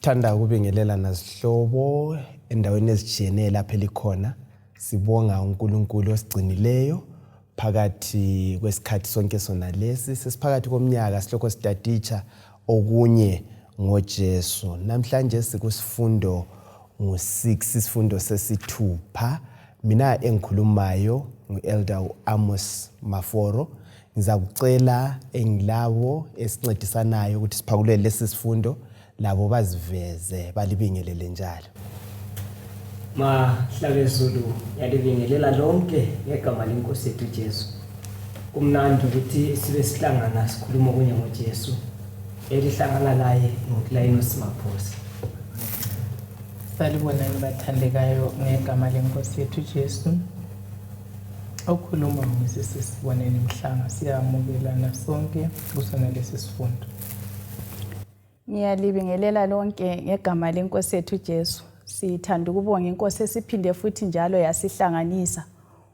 Sithanda ukubingelelana zihlobo endaweni ezitshiyeneyo lapho elikhona. Sibonga uNkulunkulu osigcinileyo phakathi kwesikhathi sonke sona lesi. Sesiphakathi komnyaka silokho sitaditsha okunye ngoJesu. Namhlanje sikusifundo ngu-6, isifundo sesithupha. Mina engikhulumayo ngu-Elder u-Amos Maforo. Ngizakucela engilabo esincedisanayo ukuthi siphakulele lesi sifundo labo baziveze balibingelele njalo. Mahlabezulu, ngiyalibingelela lonke ngegama lenkosi yethu Jesu. Kumnandi ukuthi sibe sihlangana sikhuluma okunye ngoJesu. Elihlangana laye nguKlainos Maphosa. Salibonani bathandekayo ngegama lenkosi yethu Jesu. Okhuluma nguMrs Siboneni Mhlanga, siyamukelana sonke kusona lesi sifundo. Ngiyalibingelela lonke ngegama lenkosi yethu Jesu. Sithanda ukubonga inkosi esiphinde futhi njalo yasihlanganisa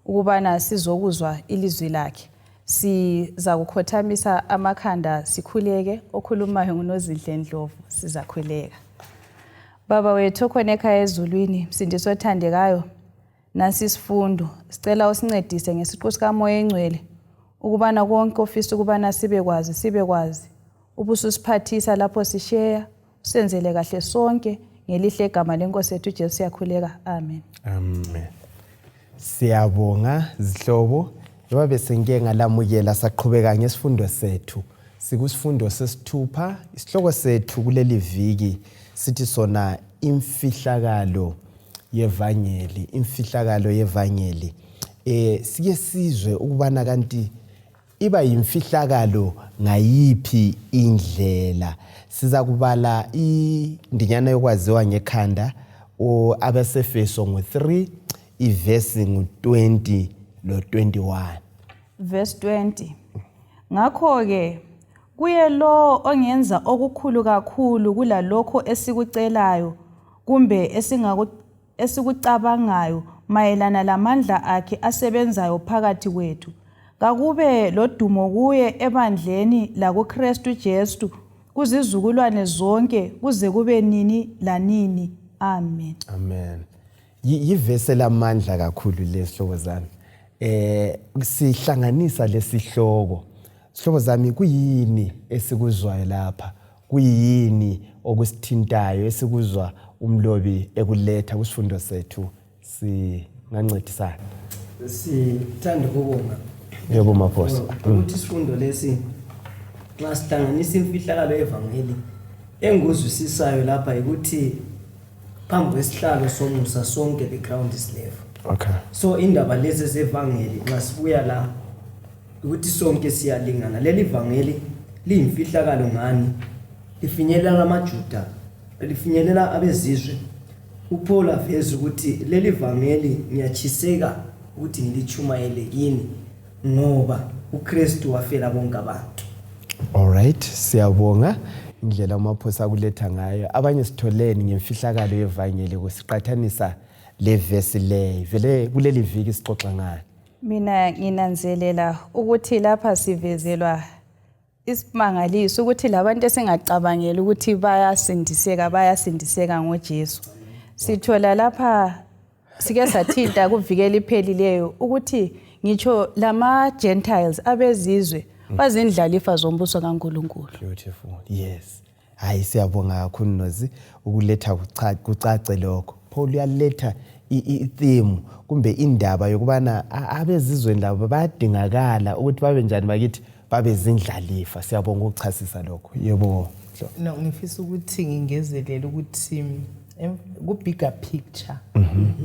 ukubana sizokuzwa ilizwi lakhe. Sizakukhothamisa amakhanda sikhuleke. Okhulumayo nguNozinhle Ndlovu, sizakhuleka. Baba wethu okhona ekhaya ezulwini, Msindisi othandekayo, Nansi isifundo, sicela usincedise ngesiqu sikaMoya Engcwele ukubana konke ofisa ukubana sibekwazi sibekwazi, ubususiphathisa lapho sisheya, usenzele kahle sonke ngelihle igama lenkosi yethu uJesu siyakhuleka. Amen. Amen. Siyabonga zihlobo. Njengoba besengike ngalamukela saqhubeka ngesifundo sethu. Sikusifundo sesithupha. Isihloko sethu kuleli viki sithi sona imfihlakalo yevangeli, imfihlakalo yevangeli. Sike sizwe ukubana kanti iba yimfihlakalo ngayiphi indlela. Siza kubala indinyana yokwaziwa ngekhanda abaseFeso ngo-3 ivesi ngu-20 lo-21. Verse 20. Ngakho-ke kuye lowo ongenza okukhulu kakhulu kulalokho esikucelayo kumbe esikucabangayo mayelana lamandla akhe asebenzayo phakathi kwethu, kakube lodumo kuye ebandleni lakuKristu Jesu kuzizukulwane zonke kuze kube nini lanini. Amen. Amen. Yivesi elamandla kakhulu lesihloko zami. Sihlanganisa lesihloko. Sihlobo zami, kuyini esikuzwayo lapha? Kuyini okusithintayo esikuzwa umlobi ekuletha kusifundo sethu? Singancedisana. Sithanda ukubonga. Yebo Maphosa. Ukuthi isifundo lesi nxa sihlanganisa imfihlakalo yevangeli engikuzwisisayo lapha ukuthi phambi kwesihlalo somusa sonke the ground is level. Okay. So indaba lezi zevangeli nxa sibuya la ukuthi sonke siyalingana. Leli vangeli liyimfihlakalo ngani? Lifinyelela amaJuda, lifinyelela abezizwe. UPaul aveza ukuthi leli vangeli ngiyachiseka ukuthi ngilichumayele kini ngoba uKristu wafela bonke abantu. Alright, siyabonga indlela uMaphosa akuletha ngayo. Abanye sitholeni ngemfihlakalo yevangeli kusiqathanisa le vesi leyi. Vele kuleli viki sixoxa ngani? Mina nginanzelela ukuthi lapha sivezelwa isimangaliso ukuthi labantu esingacabangeli ukuthi bayasindiseka bayasindiseka ngoJesu. Sithola lapha sike sathinta kuviki eliphelileyo ukuthi ngitsho lama Gentiles abezizwe bazindlalifa zombuso kaNkulunkulu. Beautiful. Yes. Hayi siyabonga kakhulu Nozi ukuletha kucace lokho. Paul uyaletha i-theme kumbe indaba yokubana abezizweni labo bayadingakala ukuthi babe njani bakithi babe zindlalifa. Siyabonga ukuchasisa lokho. Yebo. No, ngifisa ukuthi ngingezelele ukuthi ku-bigger picture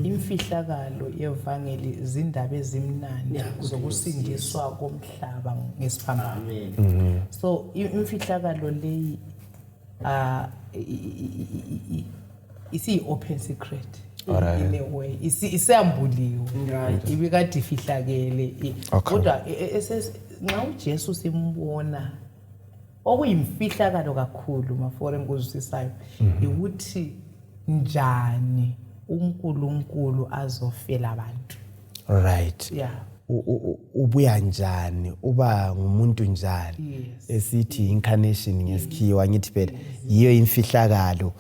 imfihlakalo yevangeli zindaba ezimnandi zokusindiswa komhlaba ngesiphambano. So imfihlakalo leyi isiyi-open secret in a way, isiyambuliwe, ibikade ifihlakele, kodwa nxa uJesu simbona okuyimfihlakalo kakhulu mafore engikuzwisisayo ukuthi njani uNkulunkulu azofela abantu. Right. Yeah. Ubuya njani, uba ngumuntu njani, esithi incarnation ngesikhiwa, ngithi phela yiyo imfihlakalo.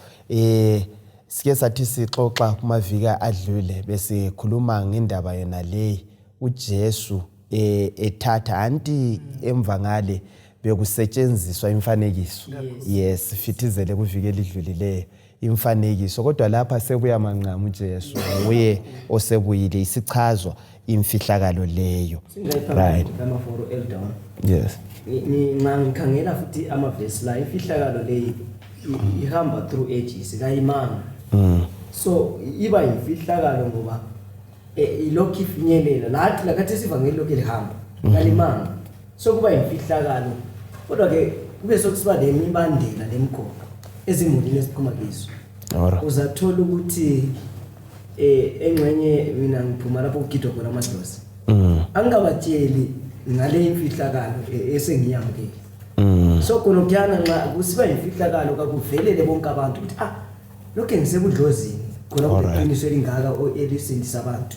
Sike sathi sixoxa kumaviki adlule, besikhuluma ngendaba yona leyi, uJesu ethatha anti emva ngale bekusetshenziswa imfanekiso. Yes, fithizele kuviki elidlulileyo imfanekiso, kodwa lapha sebuya manqamu, uJesu nguye osebuyile, isichazwa imfihlakalo leyo. Right. Amaforo elder. Yes. Nxa ngikhangela futhi amavesi la, imfihlakalo leyi ihamba through ages, kayimanga. So iba yimfihlakalo ngoba ilokhu ifinyelela lathi lakathi isivangeli lokhu lihamba, kalimanga. So kuba yimfihlakalo, kodwa-ke kube sokusiba lemibandela lemigoqo ezimulini esiphuma kizo. Uzathola ukuthi engxenye mina ngiphuma lapho kugidwa khona amadlozi, angingabatsheli ngale imfihlakalo esengiyamukele. So khona nxa kusiba yimfihlakalo, kakuvelele bonke abantu ukuthi ah, lokhu ngisebudlozini khona, kuleqiniso elingaka elisindisa abantu.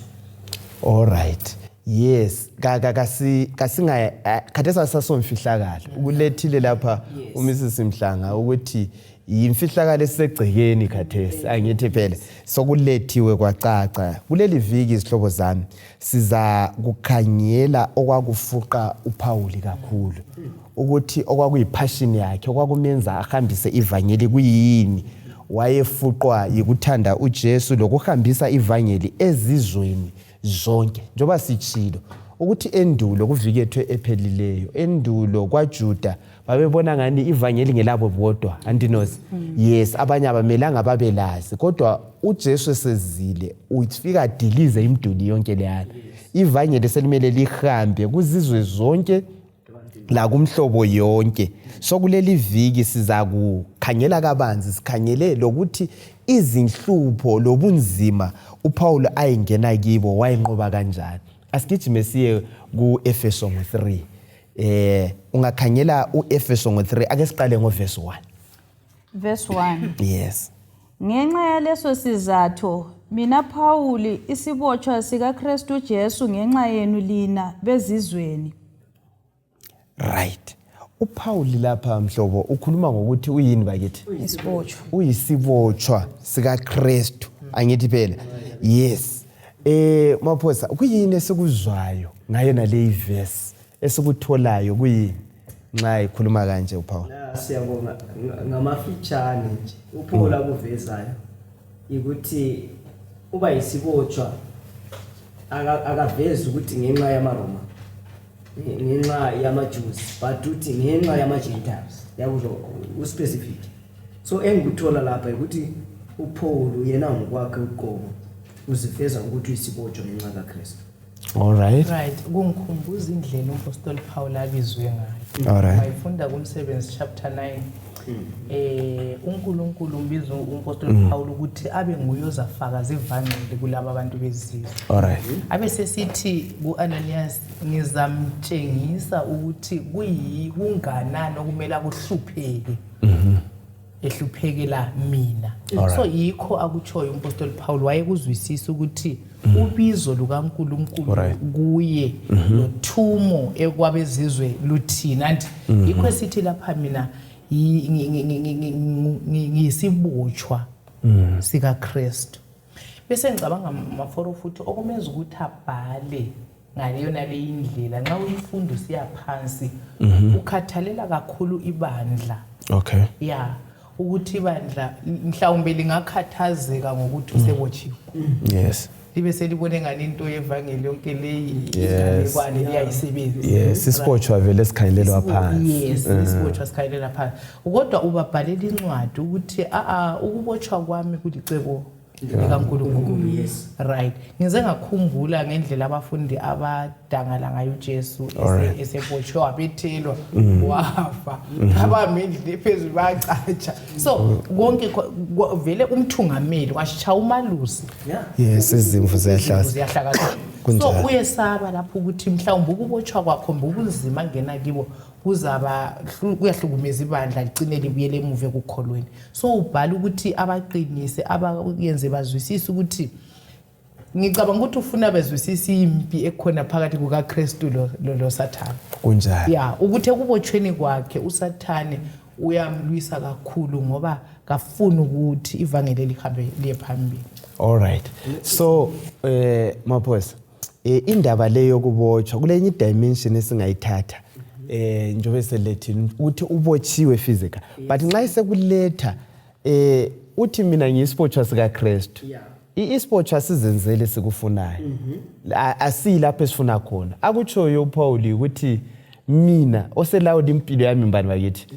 All right, yes, ka ka kasi kasinga khathesi asasomfihlakalo ukulethile lapha uMrs Mhlanga ukuthi yimfihlakalo esegcekeni khathesi, angithi phela sokulethiwe kwacaca. Kuleli viki, izihlobo zami, siza kukhangela okwakufuqa uPaul kakhulu, ukuthi okwakuyi-passion yakhe, okwakumenza ahambise ivangeli kuyini. Wayefuqwa yikuthanda uJesu lokuhambisa ivangeli ezizweni zonke, njengoba sitshilo ukuthi endulo, kuviki ethu ephelileyo, endulo kwaJuda babebona ngani ivangeli ngelabo bodwa, antinozi. Yes, abanye abamelanga babelazi, kodwa uJesu esezile ufika adilize imiduli yonke leyana. Ivangeli selimele lihambe kuzizwe zonke lakumhlobo yonke. So kuleli viki siza kukhangela kabanzi, sikhangele lokuthi izinhlupho lobunzima uPaul ayengena kibo wayinqoba kanjani. Asigijime siye ku-Efeso ngo-3. Ungakhangela u-Efeso ngo-3, ake siqale ngovesi 1. Verse 1. Yes. Ngenxa yaleso sizatho, mina Phawuli, isibotshwa sikaKristu Jesu ngenxa yenu lina bezizweni. Right, uPaul lapha, mhlobo, ukhuluma ngokuthi uyini bakithi? Isibotshwa. Uyisibotshwa sikaKristu, angithi phela? Yes. Maphosa, kuyini esikuzwayo ngayo naleyi verse? Esikutholayo kuyini nxa ikhuluma kanje uPaul? La, siyabonga. Ngamafitshane nje, uPaul akuvezayo ukuthi uba yisibotshwa, akavezi ukuthi ngenxa yamaRoma, ngenxa yamaJews, but uthi ngenxa yama-Gentiles, yakuzwa, u-specific. So engikuthola lapha ukuthi uPaul yena ngokwakhe uqobo uziveza ukuthi uyisibotshwa ngenxa kaKristu. All right. Right, kungikhumbuza indlela umpostoli Paul abizwe ngayo. Wayifunda kumsebenzi chapter 9. UNkulunkulu umbiza umpostoli Paul ukuthi abe nguye ozafakaza ivangeli kulaba abantu bezizwe. Abe sesithi ku-Ananias, ngizamtshengisa ukuthi kuyi kunganani okumele akuhlupheke ehluphekela mina. So yikho akutshoyo umpostoli Paul, wayekuzwisisa ukuthi ubizo lukaNkulunkulu kuye nothumo ekwabezizwe luthini, anti yikho esithi lapha mina ngiyisibotshwa sikaKristu. Bese ngicabanga, maforo, futhi okumenza ukuthi abhale ngaleyona leyi indlela, nxa uyifunda usiya phansi, ukhathalela kakhulu ibandla. Ya, ukuthi ibandla mhlawumbe lingakhathazeka ngokuthi usebotshiwe, libe selibone ngani into yevangeli yonke leyi inganekwane liyayisebenzisa. Yes, isibotshwa vele sikhangelelwa phansi. Yes, isibotshwa sikhangelela phansi, kodwa ubabhalela incwadi ukuthi a ukubotshwa kwami kulicebo likaNkulunkulu. Right, ngize ngakhumbula ngendlela abafundi abadangala ngayo uJesu esebotshwe, wabethelwa, wafa, abame endlini ephezulu bayacatsha. So konke vele umthungameli washaya umalusi. Yes, izimvu ziyahlasa. Ziyahlakaza. So uyesaba lapho ukuthi mhlawumbe ukubotshwa kwakho, mbe ubunzima angena kibo, kuzaba kuyahlukumeza ibandla, ligcine libuyele emuva ekukholweni. So ubhala ukuthi abaqinise, abayenze bazwisise ukuthi Ngicabanga ukuthi ufuna bezwisise impi ekhona phakathi kukaKristu lo Sathane. Kunjalo. Ya, ukuthi ekubotshweni kwakhe uSathane uyamlwisa kakhulu ngoba kafuni ukuthi ivangeli lihambe liye phambili. All right. So Maphosa, indaba leyo yokubotshwa kulenye dimension esingayithatha njengoba selethini ukuthi ubotshiwe physical, but nxa isekuletha uthi mina ngiyisibotshwa sikaKristu. Isibotshwa sizenzele sikufunayo. Asiyilapho esifuna khona. Akutshoyo uPaul ukuthi mina oselawula impilo yami mbani bakithi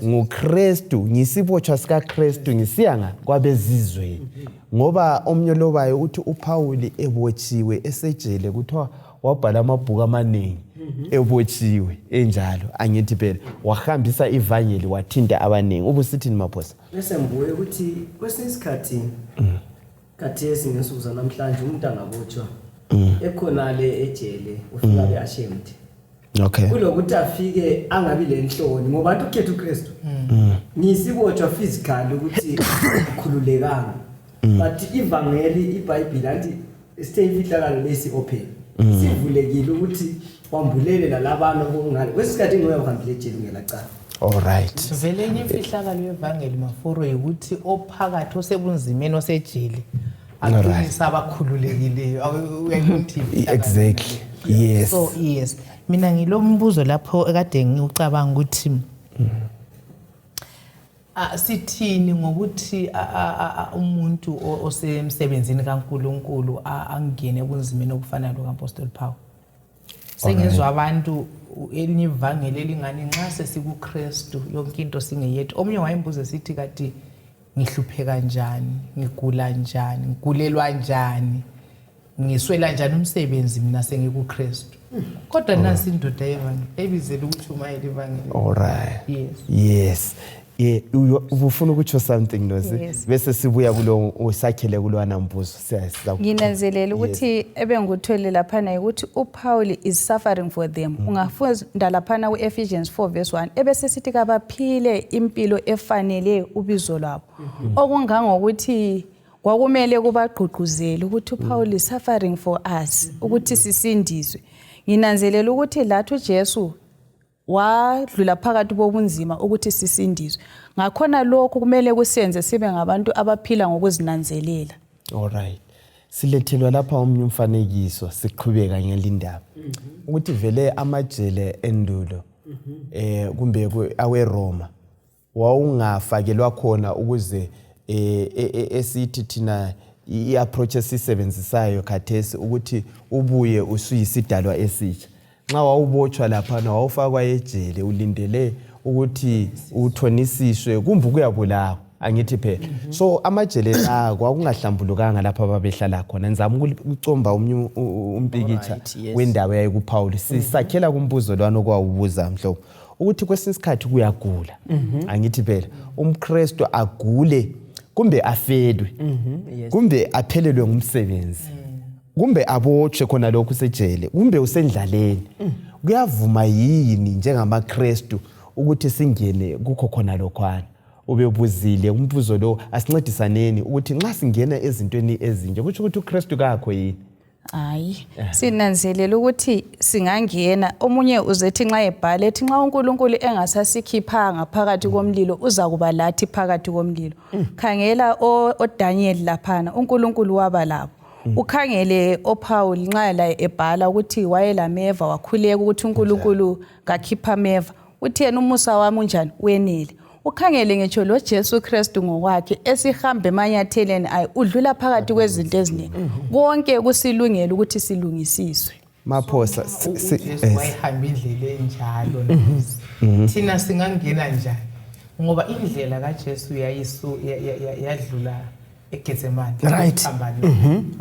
nguKristu, ngisibotshwa sikaKristu, ngisiya kwabezizweni. Ngoba omnye lobayo uthi uPaul ebotshiwe esejele, kuthiwa wabhala amabhuku amaningi ebotshiwe enjalo, angithi phela wahambisa ivangeli wathinta abaningi. Ubusithini Maphosa? Bese ngibuye ukuthi kwesinye isikhathi khathesi ngensuku zanamhlanje umuntu angabotshwa ekhona le ejele, ufika be ashamed. Kulokuthi afike angabi lenhloni ngoba athi ukhetha uKristu. Ngisibotshwa physically ukuthi ukhululekanga. But ivangeli iBhayibheli anti sithe imfihlakalo lesi open. Sivulekile ukuthi wambulele lalabantu okungale. Kwesikhathi ngoya uhambile ejele ungelacala. All right. Vele enye imfihlakalo yevangeli Maforo ukuthi ophakathi osebunzimeni osejele aqinisa abakhululekileyo. Uyayithi. Exactly. Yes. So yes, mina ngilombuzo lapho ekade ngicabanga ukuthi sithini ngokuthi umuntu osemsebenzini kaNkuluNkulu angene ebunzimeni obufana lokaApostle Paul. Sengizwa abantu elinye ivangeli elingani nxa sesikuKristu yonke into singeyethu. Omunye wayembuza sithi kati ngihlupheka kanjani, ngigula njani, ngigulelwa njani, ngiswela njani umsebenzi mina sengikuKristu. Kodwa nasi indoda yevangeli ebizela ukuthi umayele ivangeli. All right. Yes. Yes. Ubufuna ukutsho something Nozi? Bese sibuya kulo usakhele kulwana mbuzo. Nginanzelela ukuthi ebenguthwele laphana ukuthi uPaul is suffering for them. Ungafunda laphana kuEphesians 4 verse 1 ebese sithi kabaphile impilo efanele ubizo lwabo. Okungangokuthi kwakumele kubagqugquzele ukuthi uPaul is suffering for us ukuthi sisindiswe. Nginanzelela ukuthi lathi uJesu wadlula phakathi bobunzima ukuthi sisindiswe. Ngakhona lokhu kumele kusenze sibe ngabantu abaphila ngokuzinanzelela. All right. Silethelwa lapha omnye umfanekiso siqhubeka ngelindaba. Ukuthi vele amajele endulo kumbe aweRoma wawungafakelwa khona ukuze esithi thina i-approach esisebenzisayo khathesi ukuthi ubuye usuyisidalwa esitsha. Nxa wawubotshwa laphana wawufakwa ejele ulindele ukuthi uthonisiswe kumbe ukuyabulawa, angithi phela. So amajele la kwakungahlambulukanga lapha ababehlala khona. Ngizama ukucomba omnye umpikitsha wendawo yayikuPaul. Sisakhela kumbuzo lwana okwawubuza mhlobo ukuthi kwesinye isikhathi kuyagula, angithi phela umKristu agule kumbe afelwe kumbe aphelelwe ngumsebenzi kumbe abotshwe khona lokhu sejele kumbe usendlaleni. Kuyavuma yini njengamaKristu ukuthi singene kukho khona lokhwana? Ubebuzile umbuzo lo, asincedisaneni ukuthi nxa singena ezintweni ezinje kutsho ukuthi uKristu kakho yini? Hayi, sinanzelela ukuthi singangena. Omunye uzethi nxa ebhala ethi nxa uNkulunkulu engasasikhiphanga phakathi komlilo uzakuba lathi phakathi komlilo. Khangela oDaniel laphana, uNkulunkulu waba labo. Ukhangele oPaul nxa la ebhala ukuthi wayelameva wakhuleka ukuthi uNkulunkulu kakhipha ameva. Uthi yena umusa wami unjani? Wenele. Ukhangele ngitsho lo Jesu Kristu ngokwakhe esihamba emanyatheleni ayi udlula phakathi kwezinto eziningi. Konke kusilungela ukuthi silungisiswe. Maphosa uJesu wayehamba indlela enjalo. Thina singangena njani? Ngoba indlela kaJesu yayisu yadlula eGetsemane. Right.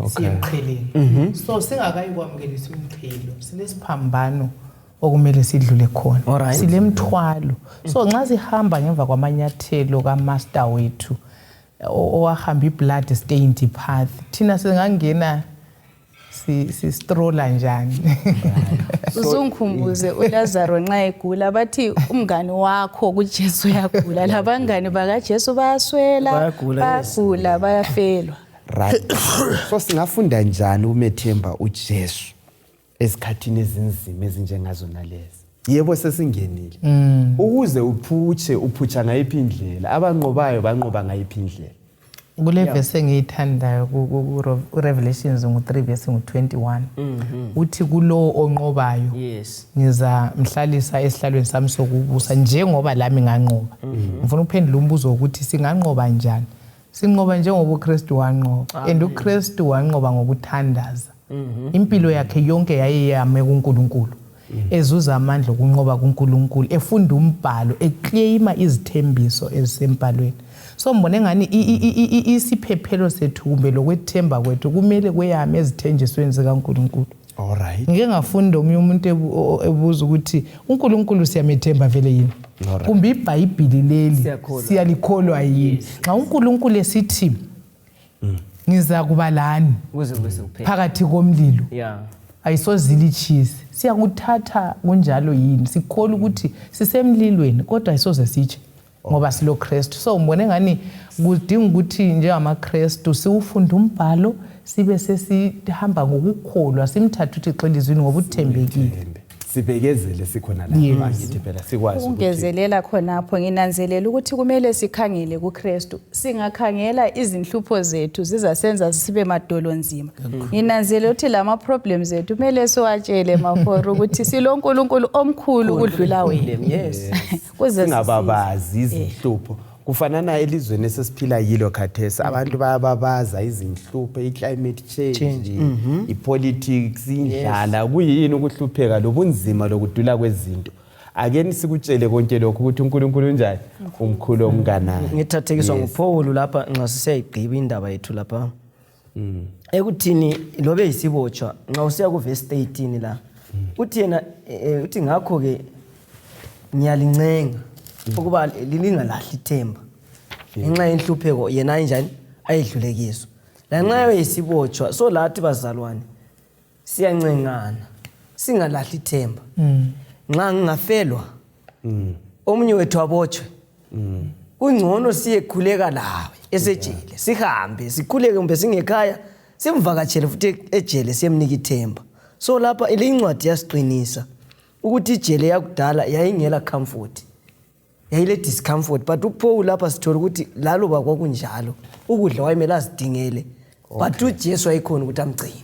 Siyemqheleni. So singakayi kwamukelisa umqhelo, silesiphambano okumele sidlule khona. Silemthwalo. So nxa sihamba ngemva kwamanyathelo kaMaster wethu owahamba i-blood stained path, thina singangena sistrola njani? Uzungikhumbuze uLazaro nxa egula bathi umngani wakho kuJesu uyagula, labangani bakaJesu bayaswela, bayagula, bayafelwa. Right, so singafunda njani ukumethemba uJesu esikhathini ezinzima ezinjengazona lezi? Yebo, sesingenile. Ukuze uphutshe, uphutsha ngayiphi indlela? Abanqobayo banqoba ngayiphi indlela? Kule vesi engiyithandayo ku-Revelations ngu-3 verse ngu-21, uthi kulowo onqobayo ngizamhlalisa esihlalweni sami sokubusa njengoba lami nganqoba. Ngifuna ukuphendula umbuzo wokuthi singanqoba njani. Sinqoba njengoba uKristu wanqoba, and uKristu wanqoba ngokuthandaza. Impilo yakhe yonke yayeyame kuNkulunkulu, ezuza amandla okunqoba kuNkulunkulu, efunda umbhalo, eclaima izithembiso ezisembhalweni. So ngibona engani isiphephelo sethu kumbe lokwethemba kwethu kumele kweyame ezithenjisweni zikaNkulunkulu. Alright. Ngike ngafunda omunye umuntu ebuza ukuthi uNkulunkulu siyamethemba vele yini, kumbe iBhayibhili leli Siyakholwa. siyalikholwa yini, nxa uNkulunkulu esithi ngizakuba lani kuze kube sekuphela phakathi komlilo, ayisoze ilitshise, siyakuthatha kunjalo yini? Sikholwa ukuthi sisemlilweni kodwa ayisoze sitshe ngoba silo Kristu. So ngibone ngani kudinga ukuthi njengamaKristu siwufunde umbhalo, sibe sesihamba ngokukholwa, simthathe uThixo elizwini ngoba uthembekile. Thembe. Sibekezele sikhona lapha, angithi phela sikwazi ukuthi Ukungezelela khonapho, nginanzelela ukuthi kumele sikhangele kuKristu. Singakhangela izinhlupho zethu zizasenza sibe madolo nzima. Nginanzelela ukuthi lama problems ethu kumele siwatshele maforo ukuthi siloNkulunkulu omkhulu ukudlula wena. Kuze singababazi izinhlupho. Kufanana elizweni esesiphila yilo khathesi, abantu bayababaza izinhlupho, i-climate change, i-politics, indlala, kuyini, ukuhlupheka lobunzima lokudula kwezinto. Ake sikutshele konke lokhu ukuthi uNkulunkulu unjani, umkhulu omnganani. Ngithathekiswa nguPaul lapha nxa sisiyayigqiba indaba yethu lapha ekuthini lobe yisibotshwa. Nxa usiya kuvesi 13 la, uthi yena uthi ngakho-ke ngiyalincenga ukuba lingalahli ithemba ngenxa yenhlupheko yena ayinjani ayedlule kizo, lanxa yisibotshwa. So lathi bazalwane siyancengana singalahli ithemba. Nxa ngingafelwa, omunye wethu abotshwe, kungcono siyekhuleka lawe esejele, sihambe sikhuleke, kumbe singekhaya simvakatshele futhi ejele, siyemnika ithemba. So lapha le incwadi yasiqinisa ukuthi ijele yakudala yayingela comfort, yayile discomfort, but uPaul lapha sithola ukuthi laloba kwakunjalo, ukudla wayemele azidingele, but uJesu wayekhona ukuthi amgcine.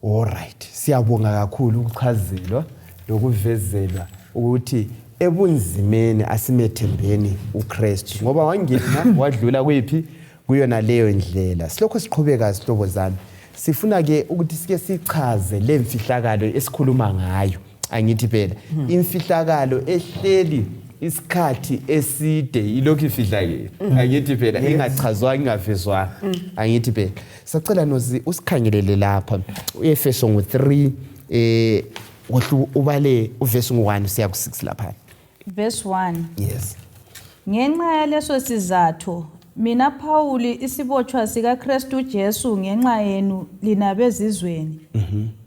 Alright, siyabonga kakhulu ukuchazelwa lokuvezelwa ukuthi ebunzimeni asimethembeni uKristu, ngoba wangena wadlula kuyiphi kuyona leyo ndlela. Silokho siqhubeka, zihlobo zami. Sifuna ke ukuthi sike sichaze le mfihlakalo esikhuluma ngayo. Angithi phela imfihlakalo ehleli isikhathi eside ilokhu ifihlakele. Angithi phela ingachazwanga, ingavezwanga. Angithi phela sacela Nozi usikhangelele lapha uEfeso ngo3, wohlu ubale uvesi ngo1 siya ku6 lapha. Verse 1. Yes. Ngenxa yaleso sizathu, mina Phawuli, isibotshwa sikaKristu Jesu ngenxa yenu lina bezizweni.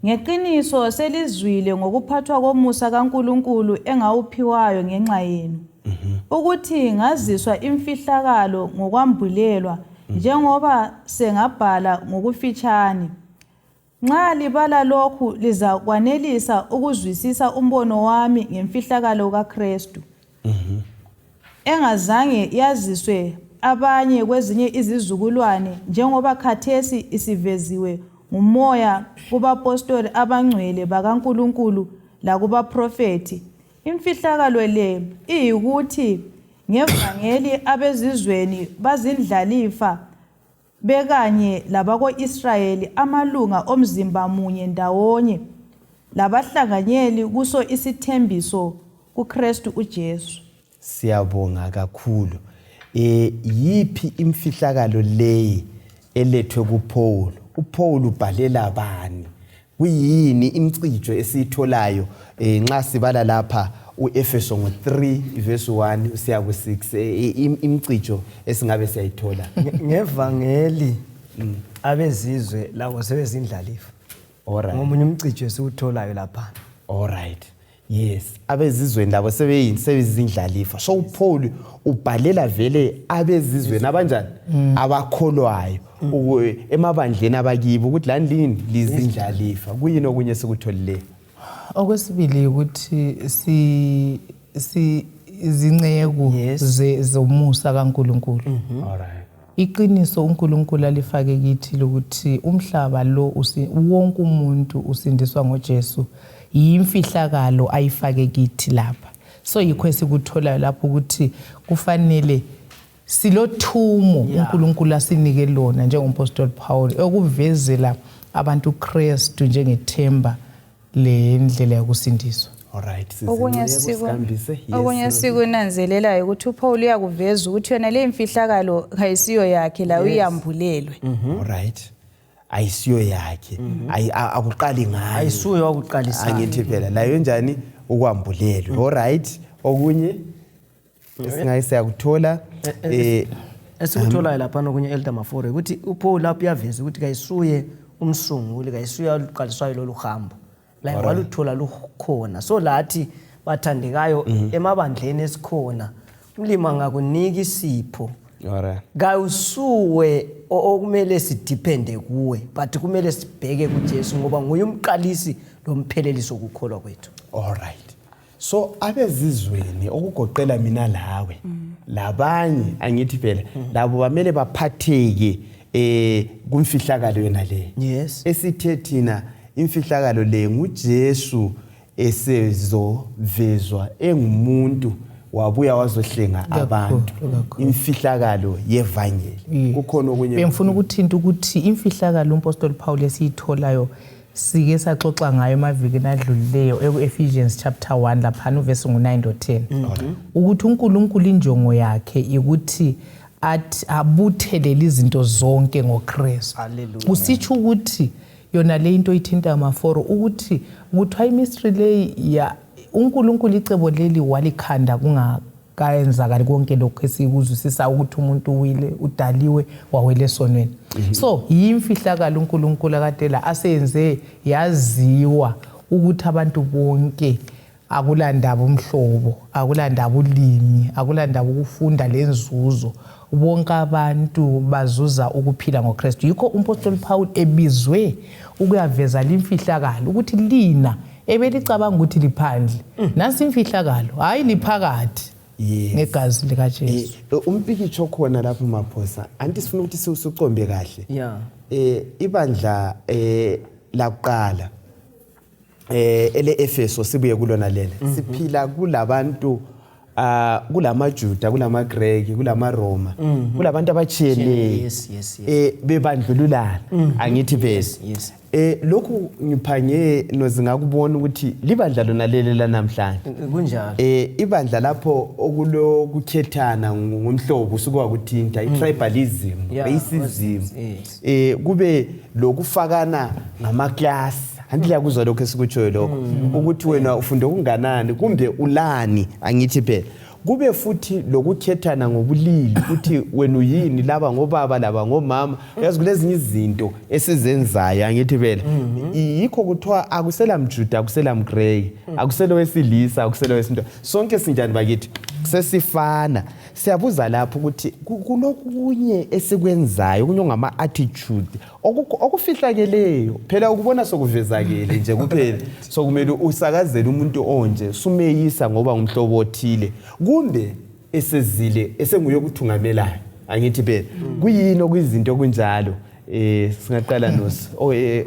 Ngeqiniso selizwile ngokuphathwa komusa kaNkulunkulu engawuphiwayo ngenxa yenu, ukuthi ngaziswa imfihlakalo ngokwambulelwa, njengoba sengabhala ngokufitshane. Nxa libala lokhu lizakwanelisa ukuzwisisa umbono wami ngemfihlakalo kaKristu, engazange yaziswe abanye kwezinye izizukulwane, njengoba khathesi isiveziwe nguMoya kubapostoli abangcwele bakaNkulunkulu lakubaprofethi. Imfihlakalo le iyikuthi ngevangeli abezizweni bazindlalifa bekanye labako-Israyeli, amalunga omzimba munye ndawonye labahlanganyeli kuso isithembiso kuKristu uJesu. Siyabonga kakhulu. Yiphi imfihlakalo leyi elethwe kuPaul? UPaul ubhalela bani? Kuyini imcijo esiyitholayo nxa sibala lapha uEfeso ngo3 verse 1 usiya ku6, imcijo esingabe siyayithola? Ngevangeli abezizwe labo sebezindlalifa. Ngomunye umcijo esiwutholayo lapha. Alright. Yes, abezizweni labo sebeyini, sebezindlalifa. So uPaul ubhalela vele abezizweni abanjani, abakholwayo emabandleni abakibo ukuthi lani lini lizindlalifa. Kuyini okunye esikutholileyo? Okwesibili ukuthi si izinceku zomusa kaNkuluNkulu. All right. Iqiniso uNkulunkulu alifake kithi lokuthi umhlaba lo wonke umuntu usindiswa ngoJesu, yimfihlakalo ayifake kithi lapha. So yikho esikutholayo lapho ukuthi kufanele silothumo uNkulunkulu asinike lona njengompostoli Paul okuvezela abantu uKristu njengethemba lendlela yokusindiswa. Alright, Okunye sisikambise. Yes. Okunye sikunanzelelayo ukuthi uPaul uyakuveza ukuthi yona le imfihlakalo kayisiyo yakhe la uyambulelwe. Alright. Ayisiyo yakhe. Akuqali ngayo. Ayisuye wakuqalisa. Angithi phela layo njani ukwambulelwe. Alright. Okunye esingaye siyakuthola esikutholayo lapha nokunye Elder Mafore ukuthi uPaul lapho uyaveza ukuthi kayisuye umsunguli, kayisuye aluqaliswayo lolu hambo. La waluthola lukhona. So lathi bathandekayo emabandleni esikhona, umlimi angakunika isipho. Alright. Kawusuwe okumele sidepende kuwe, but kumele sibheke kuJesu ngoba nguye umqalisi lomphelelisi wokukholwa kwethu. Alright. So abezizweni okugoqela mina lawe labanye angithi phela labo bamele baphatheke kumfihlakalo yona le. Yes. Esithe thina imfihlakalo le nguJesu esezovezwa engumuntu wabuya wazohlenga abantu. Imfihlakalo yevangeli. Kukhona okunye bengifuna ukuthinta ukuthi imfihlakalo umpostoli Paul esiyitholayo sike saxoxa ngayo emavikini adlulileyo eku-Ephesians chapter 1 laphana uvesi ngu-9 to 10. Ukuthi uNkulunkulu injongo yakhe ukuthi athi abuthelele izinto zonke ngoKristu. Hallelujah. Usitsho ukuthi yona le into ithinta amaforo ukuthi kuthiwa imystery le ya uNkulunkulu icebo leli walikhanda kungakayenzakali konke lokho esikuzwisisa ukuthi umuntu uwile, udaliwe, wawele esonweni. So yimfihlakalo uNkulunkulu akade la aseyenze yaziwa ukuthi abantu bonke akulandaba umhlobo, akulandaba ulimi, akulandaba ukufunda lenzuzo, bonke abantu bazuza ukuphila ngoKristu. Yikho umpostoli Paul ebizwe ukuyaveza limfihlakalo ukuthi lina ebelicabanga ukuthi liphandle, nansi imfihlakalo, hayi liphakathi. Yes. Ngegazi likaJesu. Umpikitsho khona lapho Maphosa, anti sifuna ukuthi siucombe kahle. Yeah. Ibandla lakuqala ele Efeso sibuye kulona lele. Siphila kulabantu kulamaJuda, kulamaGreki, kulamaRoma, kulabantu abatshiyeneyo. Yes, yes, yes. Bebandlululana angithi phela. Yes, yes. Lokhu ngiphange nozingakubona ukuthi libandla lona lele lanamhlanje. Kunjalo. Ibandla lapho okulokukhethana ngomhlobo usuka kuthinta i-tribalism, racism. Yes. Kube lokufakana ngamaklasi. Anti liyakuzwa lokho esikutshoyo lokho ukuthi wena ufunde okunganani kumbe ulani angithi phela. Kube futhi lokukhethana ngobulili ukuthi wena uyini, laba ngobaba laba ngomama. Uyazi kulezinye izinto esizenzayo angithi phela. Yikho kuthiwa akusela mJuda, akusela mGreki, akusela owesilisa, akusela owesintu. Sonke sinjani bakithi? Sesifana. Siyabuza lapho ukuthi kulokunye esikwenzayo, okunye ngama attitude okufihlakeleyo. Phela ukubona sokuvezakele nje kuphela. Sokumele usakazele umuntu onje, sumeyisa ngoba ngumhlobo othile kumbe esezile esenguye okuthungamelayo angithi phela. Kuyini okuyizinto okunjalo? Singaqala nosi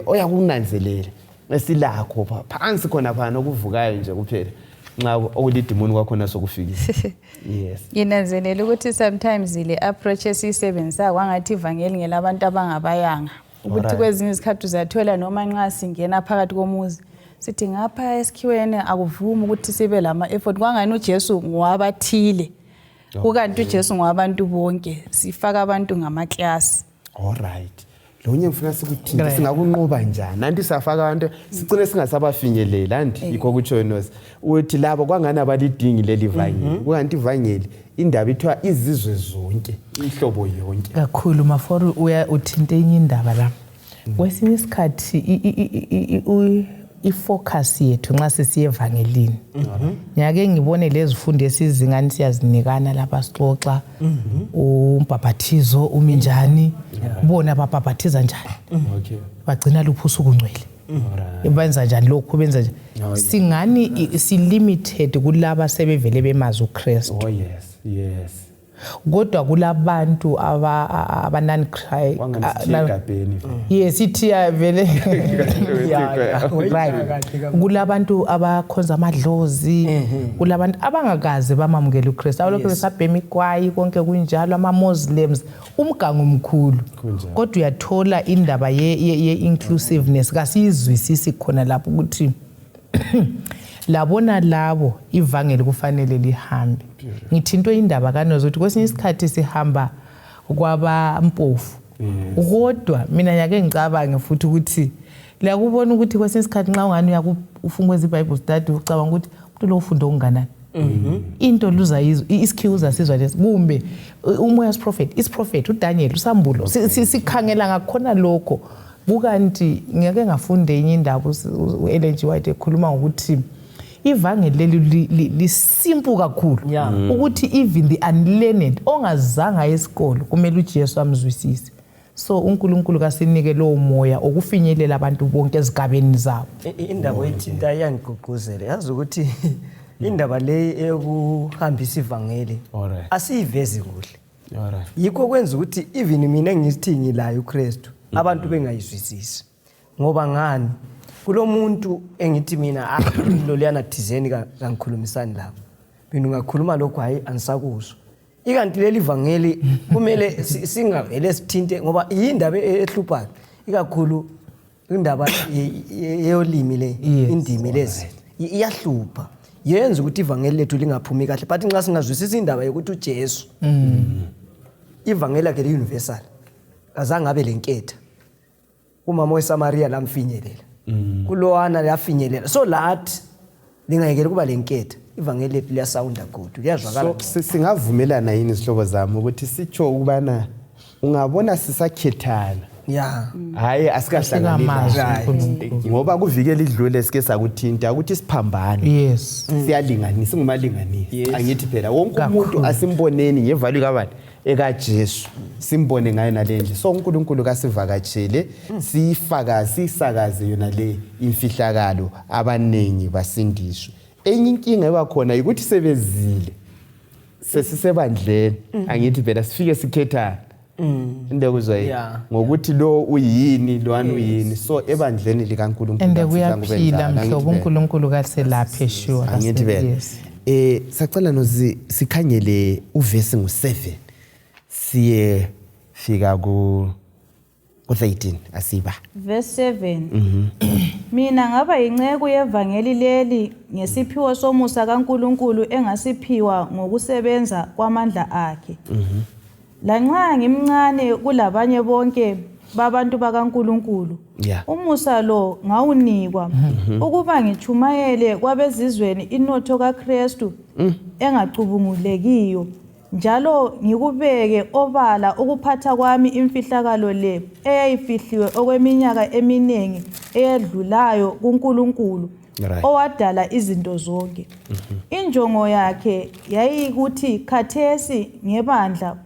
oyakunanzelela esilakho phansi khona phana okuvukayo nje kuphela nxa okulidimoni kwakhona sokufikile. Yes. Nginanzelela ukuthi sometimes le approach esiyisebenzisa kwangathi ivangeli ngelabantu abangabayanga. Ukuthi kwezinye izikhathi uzathola noma nxa singena phakathi komuzi sithi ngapha esikhiweni akuvumi ukuthi sibe lama effort, kwangani uJesu ngowabathile. Kukanti uJesu ngowabantu bonke, sifaka abantu ngamaklasi. All right. Lonye ngifuna sikuthinte singakunqoba njani? Anti safaka abantu sicine singasabafinyelela anti yikho kutsho nosi. Uthi labo kwangani abalidingi leli vangeli. Kukanti ivangeli indaba ithiwa izizwe zonke, inhlobo yonke. Kakhulu Mafori uya uthinte enye indaba la. Kwesinye isikhathi I-focus yethu nxa sisiya evangelini, ngiyake ngibone lezifundo esizingani siyazinikana lapha, sixoxa umbhabhathizo umi njani, bona babhabhathiza njani, bagcina luphi usuku ngcwele, benza njani lokhu, benza njani. Singani si-limited kulaba sebevele bemazi uKristu. Oh yes. Kodwa kulabantu aba non Wangani sithiye egabheni. Yes, ithiya vele. Yeah. Right, kulabantu abakhonza amadlozi, kulabantu abangakaze bamamukela uKristu, abalokhu besabhema igwayi, konke kunjalo, ama-Muslims, umgango omkhulu. Kunjalo. Kodwa uyathola indaba ye-inclusiveness kasiyizwisisi khona lapho, ukuthi labona labo ivangeli kufanele lihambe. Ngithintwe indaba kaNozi ukuthi kwesinye isikhathi sihamba kwabampofu, kodwa mina ngiyake ngicabange futhi ukuthi liyakubona ukuthi kwesinye isikhathi nxa ungani ufuna ukwenza i-Bible study, ucabanga ukuthi umuntu lo ufunda okunganani, into luzayizwa, isikhiwa uzasizwa lesi, kumbe umoya wesiprophet, isiprophet uDaniel, usambulo. Sikhangela ngakhona lokho, kukanti ngiyake ngafunda enye indaba, u-Ellen G White ekhuluma ngokuthi ivangeli leli lisimple kakhulu, ukuthi even the unlearned, ongazange aye esikolo, kumele uJesu amzwisise. So uNkulunkulu kasinike lowo moya okufinyelela abantu bonke ezigabeni zabo. Indaba oyithinta iyangigqugquzela, yazi, ukuthi indaba le eyokuhambisa ivangeli asiyivezi kuhle. Yikho kwenza ukuthi even mina engithi ngilayo uKristu, abantu bengayizwisisi. Ngoba ngani? Kulo muntu engithi mina, ah, lo liyana thizeni kangikhulumisani labo, mina ungakhuluma lokhu, hayi, angisakuzwa. Ikanti leli vangeli kumele singavele sithinte, ngoba yindaba ehluphayo ikakhulu, indaba yolimi le. Indimi lezi iyahlupha, yenza ukuthi ivangeli lethu lingaphumi kahle. But nxa singazwisisa indaba yokuthi uJesu, ivangeli lakhe li-universal, azange abe lenketha. Umama weSamaria lamfinyelela, kulowana lafinyelela, so lathi lingayekela ukuba lenketha, ivangeli lethu liyasawunda good, liyazwakala. So singavumelana yini, zihlobo zami, ukuthi sitsho ukubana ungabona sisakhethana, hayi, asikahlangani? Asikamazi Right. uNkulunkulu. Ngoba kuvikela idlule sike sakuthinta ukuthi siphambane, siyalinganisa, singumalinganisi. Angithi phela wonke umuntu asimboneni nge-value kabani? EkaJesu. Simbone ngayo nale ndlela. So uNkulunkulu kasivakatshele, siyifakaze, siyisakaze yona le imfihlakalo, abaningi basindiswe. Enye inkinga eba khona ukuthi sebezile, sesisebandleni, angithi phela sifike sikhethana into ekuzwa yini? Ngokuthi lo uyini, lwana uyini. So ebandleni likaNkulunkulu And akusihlanga kube kuyaphila njalo, angithi mhlobo. phela. UNkulunkulu kaselaphe, sure. Angithi phela. Sacela nozi sikhangele uvesi ngu7 siye fika ku 13, asiba. Verse 7. Mina ngaba yinceku yevangeli leli ngesiphiwo somusa kaNkuluNkulu engasiphiwa ngokusebenza kwamandla akhe. Lanxa ngimncane kulabanye bonke babantu bakaNkuluNkulu, umusa lo ngawunikwa ukuba ngichumayele kwabezizweni inotho kaKristu engacubungulekiyo, njalo ngikubeke obala ukuphatha kwami imfihlakalo le eyayifihliwe okweminyaka eminingi eyedlulayo kuNkulunkulu owadala izinto zonke. Injongo yakhe yayikuthi khathesi ngebandla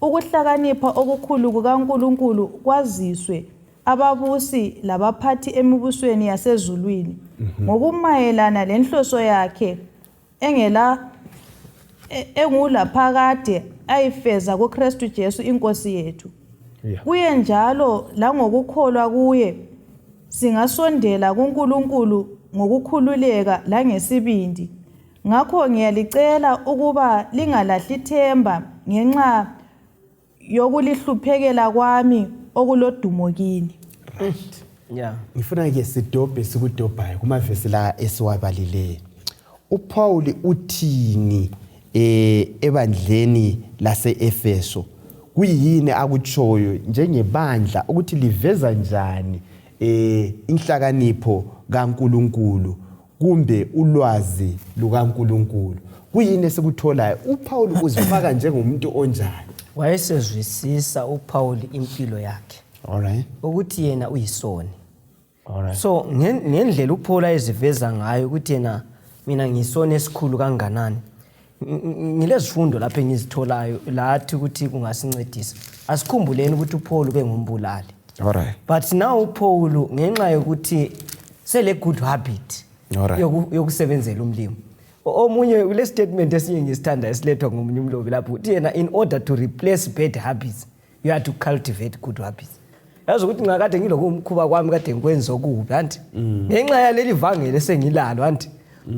ukuhlakanipha okukhulu kukaNkulunkulu kwaziswe ababusi labaphathi emibusweni yasezulwini ngokumayelana lenhloso yakhe engela engulaphakade ayifeza kuKristu Jesu inkosi yethu. Kuye njalo langokukholwa kuye singasondela kuNkulunkulu ngokukhululeka langesibindi. Ngakho ngiyalicela ukuba lingalahli ithemba ngenxa yokulihluphekela kwami okulodumo kini. Ngifuna ke sidobhe sikudobhayo kumavesi la esiwabalileyo. UPaul uthini ebandleni lase-Efeso? Kuyini akutshoyo njengebandla, ukuthi liveza njani inhlakanipho kaNkuluNkulu kumbe ulwazi lukaNkuluNkulu? Kuyini esikutholayo? UPaul uzifaka njengomuntu onjani? Wayesezwisisa uPaul impilo yakhe, All right. ukuthi yena uyisoni. Alright. So ngendlela uPaul ayeziveza ngayo ukuthi yena mina ngisona esikhulu kanganani, ngilezifundo lapho engizitholayo lathi ukuthi kungasincedisa. Asikhumbuleni ukuthi uPaul ubengumbulali. Alright. But now uPaul ngenxa yokuthi sele good habit Alright. yokusebenzela umlimi. Omunye kule statement esinye ngisithanda esilethwa ngomunye umlobi lapho uthi yena in order to replace bad habits you have to cultivate good habits. Yazi ukuthi nxa kade ngilokumkhuba kwami kade ngikwenza okubi anti ngenxa yaleli vangeli esengilalo anti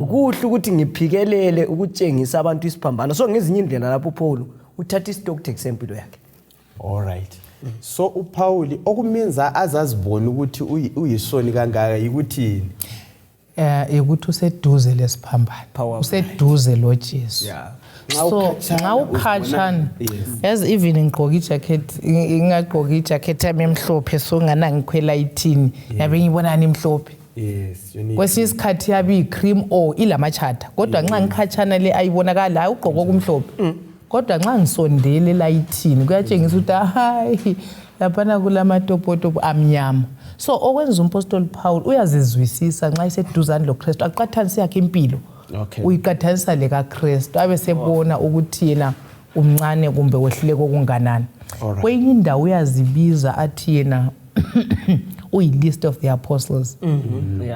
kuhle ukuthi ngiphikelele ukutshengisa abantu isiphambano. So ngezinye indlela lapho uPaul uthatha istock take sempilo yakhe. Alright. So uPaul okumenza azazibona ukuthi uyisoni kangaka yikuthini? Ukuthi useduze lesiphambano, useduze lo Jesu. Yeah. So nxa ukhatshana, yazi even ngigqoka ijacket, ngingagqoka ijacket yami emhlophe, so ngana ngikhwela ithini yabe ngibonani imhlophe. Yes, you need. Kwesinye isikhathi yabe iyi-cream or ilamachata, kodwa nxa ngikhatshana le ayibonakali, hayi ugqoka okumhlophe. Kodwa nxa ngisondele layithini kuyatshengisa ukuthi hayi laphana kulamatopotopo amnyama. So okwenza umpostoli Paul uyazizwisisa nxa eseduzane loKristu, aqathanise yakhe impilo. Uyiqathanisa lekaKristu, abe sebona ukuthi yena umncane kumbe wehluleke okunganani. Kwenye indawo uyazibiza athi yena uyi-list of the apostles.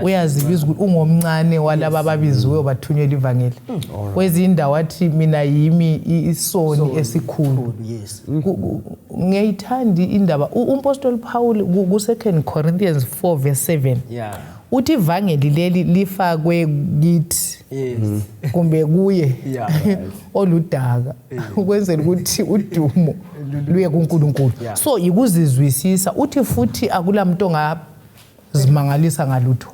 Uyazibiza ukuthi ungomncane walaba ababiziweyo bathunyelwa ivangeli. Kwezinye indawo athi mina yimi isoni esikhulu. Yes. Ngiyayithanda indaba umpostoli Paul ku-2 Corinthians 4 verse 7. Uthi ivangeli leli lifakwe kithi. Kumbe kuye oludaka ukwenzela ukuthi udumo luye kuNkulunkulu. So ikuzizwisisa uthi futhi akulamuntu ongazimangalisa ngalutho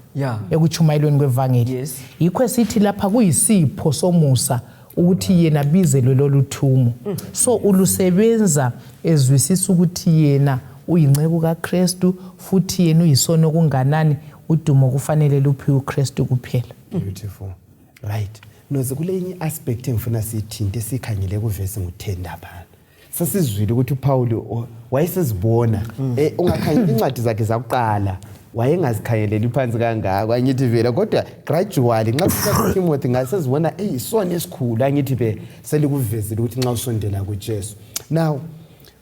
ekutshumayelweni kwevangeli. Yikho esithi lapha kuyisipho somusa ukuthi yena bizelwe lolu thumo. So ulusebenza ezwisisa ukuthi yena uyinceku kaKristu futhi yena uyisono kunganani, udumo kufanele luphiwe uKristu kuphela. Beautiful. Right. Noze kule aspect engifuna siyithinte sikhangele kuvesi ngu10 lapha. Sesizwile ukuthi uPaul wayesezibona ungakhangela incwadi zakhe zakuqala wayengazikhangeleli phansi kangako angithi vele, kodwa gradually nxa kufika kuTimothy ngasezibona eyisona esikhulu angithi be selikuvezile ukuthi nxa usondela kuJesu. Now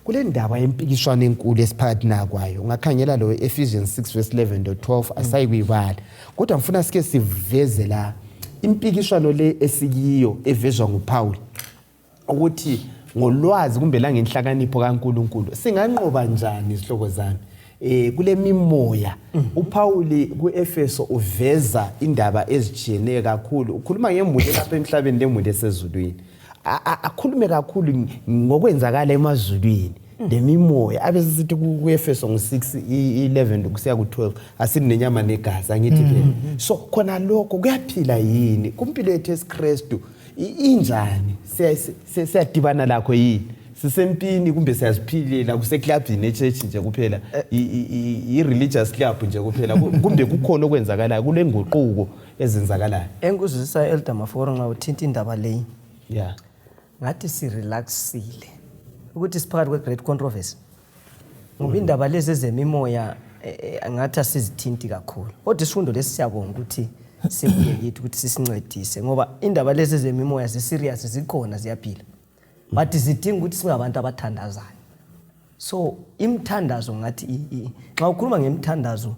kule ndaba yempikiswano enkulu esiphakathi nakwayo ungakhangela lo Ephesians 6 verse 11 to 12 asayikuyibala, kodwa ngifuna sike siveze la impikiswano le esikiyo evezwa nguPaul ukuthi ngolwazi kumbe langenhlakanipho kaNkuluNkulu singanqoba njani izihloko zami kule mimoya. uPaul kuEfeso uveza indaba ezijiyene kakhulu, ukhuluma ngemuli lapha emhlabeni lemuli esezulwini, akhulume kakhulu ngokwenzakala emazulwini lemimoya. Abesisithi kuEfeso ngo6 11 kusiya ku12 asinenyama negazi angithi vele. So khona lokho kuyaphila yini kumpilo yethu esiKristu? Injani siyadibana lakho yini? Sisempini kumbe siyaziphilela kuseklabhini echurch nje kuphela, i-religious club nje kuphela, kumbe kukhona okwenzakalayo kule nguquko ezenzakalayo? Engikuzwisisa Elder Maforo nxa uthinta indaba leyi, ngathi sirelaxile ukuthi siphakathi kwe-great controversy, ngoba indaba lezi ezemimoya ngathi asizithinti kakhulu, kodwa isifundo lesi siyabonga ukuthi sibuye kithi ukuthi sisincedise, ngoba indaba lezi ezemimoya zi-serious, zikhona, ziyaphila, but zidinga ukuthi singabantu abathandazayo. So imithandazo ngathi nxa ukhuluma ngemithandazo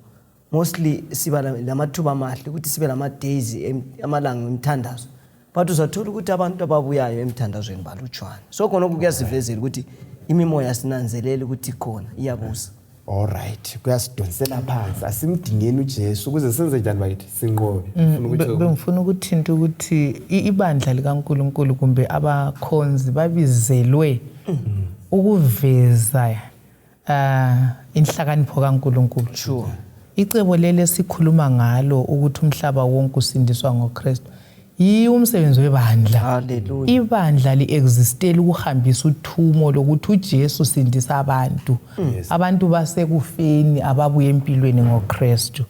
mostly siba lamathuba amahle ukuthi sibe lama-days amalanga emthandazo, but uzathola ukuthi abantu ababuyayo emthandazweni balutshwane. So khonokho kuyasivezela ukuthi imimoya sinanzelele ukuthi ikhona, iyabusa. Alright, kuyasidonsela phansi, asimdingeni uJesu ukuze senze njani bakithi sinqobe. Bengifuna ukuthinta ukuthi ibandla likaNkuluNkulu kumbe abakhonzi babizelwe ukuveza inhlakanipho kaNkuluNkulu. Sure. Icebo leli esikhuluma ngalo ukuthi umhlaba wonke usindiswa ngoKristu yiwo umsebenzi webandla. Hallelujah. Ibandla li-existela ukuhambisa uthumo lokuthi uJesu usindisa abantu. Abantu basekufeni ababuye empilweni ngoKristu.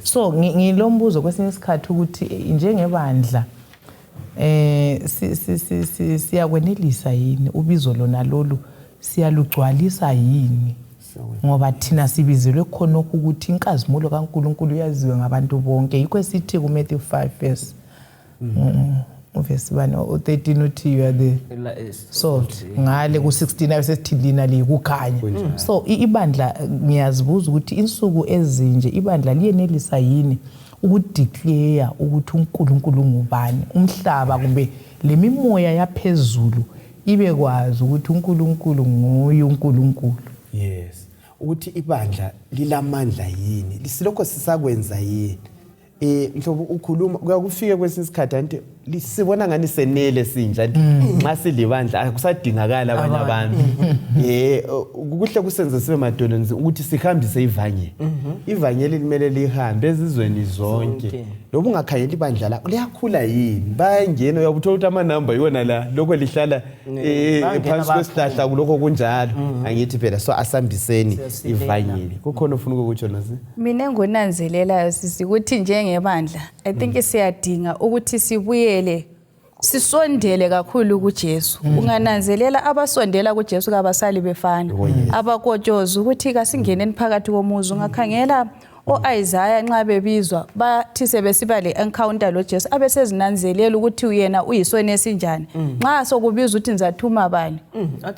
So ngilombuzo kwesinye isikhathi ukuthi njengebandla siyakwenelisa yini ubizo lona lolu, siyalugcwalisa yini? Ngoba thina sibizelwe khonokho ukuthi inkazimulo kaNkulunkulu yaziwe ngabantu bonke. Yikho esithi kuMatthew 5 verse uvesi bani u-13 uthi you are the salt, ngale ku-16 abe sesithi lina liyikukhanya. So ibandla, ngiyazibuza ukuthi insuku ezinje ibandla liyenelisa yini ukudeclare ukuthi uNkulunkulu ngubani, umhlaba kumbe lemimoya yaphezulu ibe kwazi ukuthi uNkulunkulu nguye uNkulunkulu. Yes, ukuthi ibandla lilamandla yini, silokho sisakwenza yini? Mhlobo ukhuluma kuyakufika kwesinye isikhathi anti sibona ngani senele sinje anti nxa silibandla akusadingakala abanye abantu. Kuhle kusenze sibe madolonzi ukuthi sihambise ivangeli. Ivangeli limele lihambe ezizweni zonke. Loba ungakhangela ibandla la liyakhula yini, bayangena uyabuthola ukuthi amanamba yiwona la lokho lihlala phansi kwesihlahla kulokho kunjalo. Angithi phela so asambiseni ivangeli. Kukhona ofuna ukukutsho Nozi? Mina engunanzelelayo sisi ukuthi njengebandla I think siyadinga ukuthi sibuyele sisondele kakhulu kuJesu. Ungananzelela abasondela kuJesu kabasali befana. Abakotshoza ukuthi kasingeneni phakathi komuzi. Ungakhangela o-Isaiah nxa bebizwa bathi sebesiba le encounter lo Jesu abesezinanzelela ukuthi yena uyisona esinjani. Nxa sokubizwa ukuthi ngizathuma bani,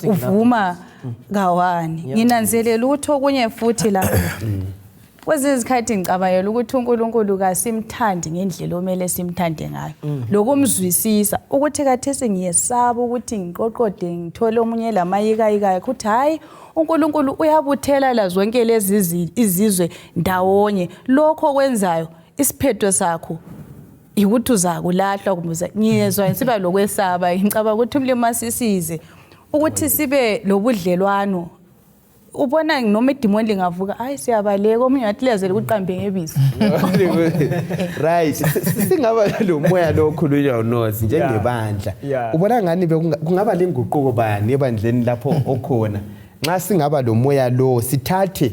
uvuma kawani. Nginanzelela ukuthi okunye futhi la kwezinye izikhathi ngicabangela ukuthi uNkulunkulu kasimthandi ngendlela omele simthande ngayo, lokumzwisisa ukuthi khathesi ngiyesaba ukuthi ngiqoqode ngithole omunye lamayikayikaya ukuthi hayi uNkulunkulu uyabuthela la zonke lezi izizwe ndawonye. Lokho okwenzayo isiphetho sakho ukuthi uzakulahlwa kumbe ngiyezwa ngisiba lokwesaba. Ngicabanga ukuthi umlimi asisize ukuthi sibe lobudlelwano. Ubona noma idimoni lingavuka hayi siyabaleka, omunye ngathi liyazela ukuqambe ngebizo. Right, singaba lo moya lo okhulunywa uNozi njengebandla. Ubona ngani kungaba lenguquko bani ebandleni lapho okhona nxa singaba lo moya lo, sithathe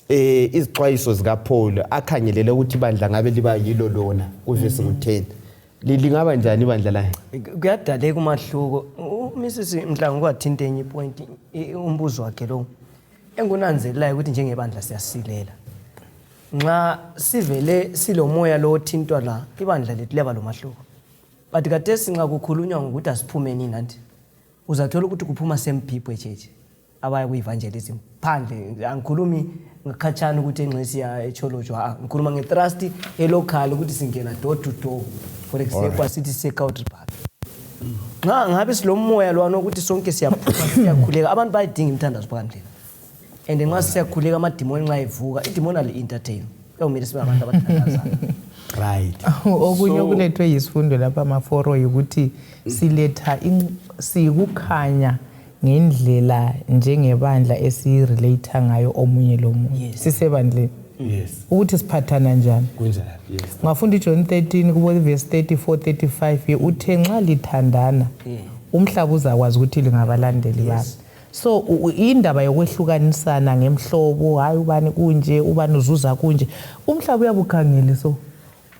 izixwayiso zikaPaul akhangelele ukuthi ibandla ngabe liba yilo lona kuvesi ngu-10, lingaba njani ibandla la? Kuyadaleka umahluko. Mrs Mhlangu kwathinta enye ipoint, umbuzo wakhe lo engunanzelelayo ukuthi njengebandla siyasilela nxa sivele silomoya lo othintwa la, ibandla lethu liyaba lomahluko. But khathesi nxa kukhulunywa ngokuthi asiphume nini, anti uzathola ukuthi kuphuma same people echurch abaya ku-evangelism phandle. Angikhulumi ngakhatshana ukuthi engxesiya eCholotsho, ngikhuluma nge-thrust elocal ukuthi singena door to door. For example, asithi sise-Country Park, nxa ngabe silomoya lwana ukuthi sonke siyaphuma siyakhuleka, abantu bayayidinga imithandazo phandle. And nxa siyakhuleka amadimoni nxa evuka, idimoni ali-entertain, kuyawumele sibe abantu abathandazayo. Right. Okunye okulethwe yisifundo lapha amaforo ukuthi siletha sikukhanya ngendlela njengebandla esirelate ngayo omunye lomunye sisebandleni, ukuthi siphathana njani. Kunjalo, yes. Ungafunda iJohn 13 kubo verse 34 35, uthe nxa lithandana umhlaba uzakwazi ukuthi lingabalandeli bami. So indaba yokwehlukanisana ngemhlobo, hayi ubani kunje, ubani uzuza kunje, umhlaba uyabukhangele so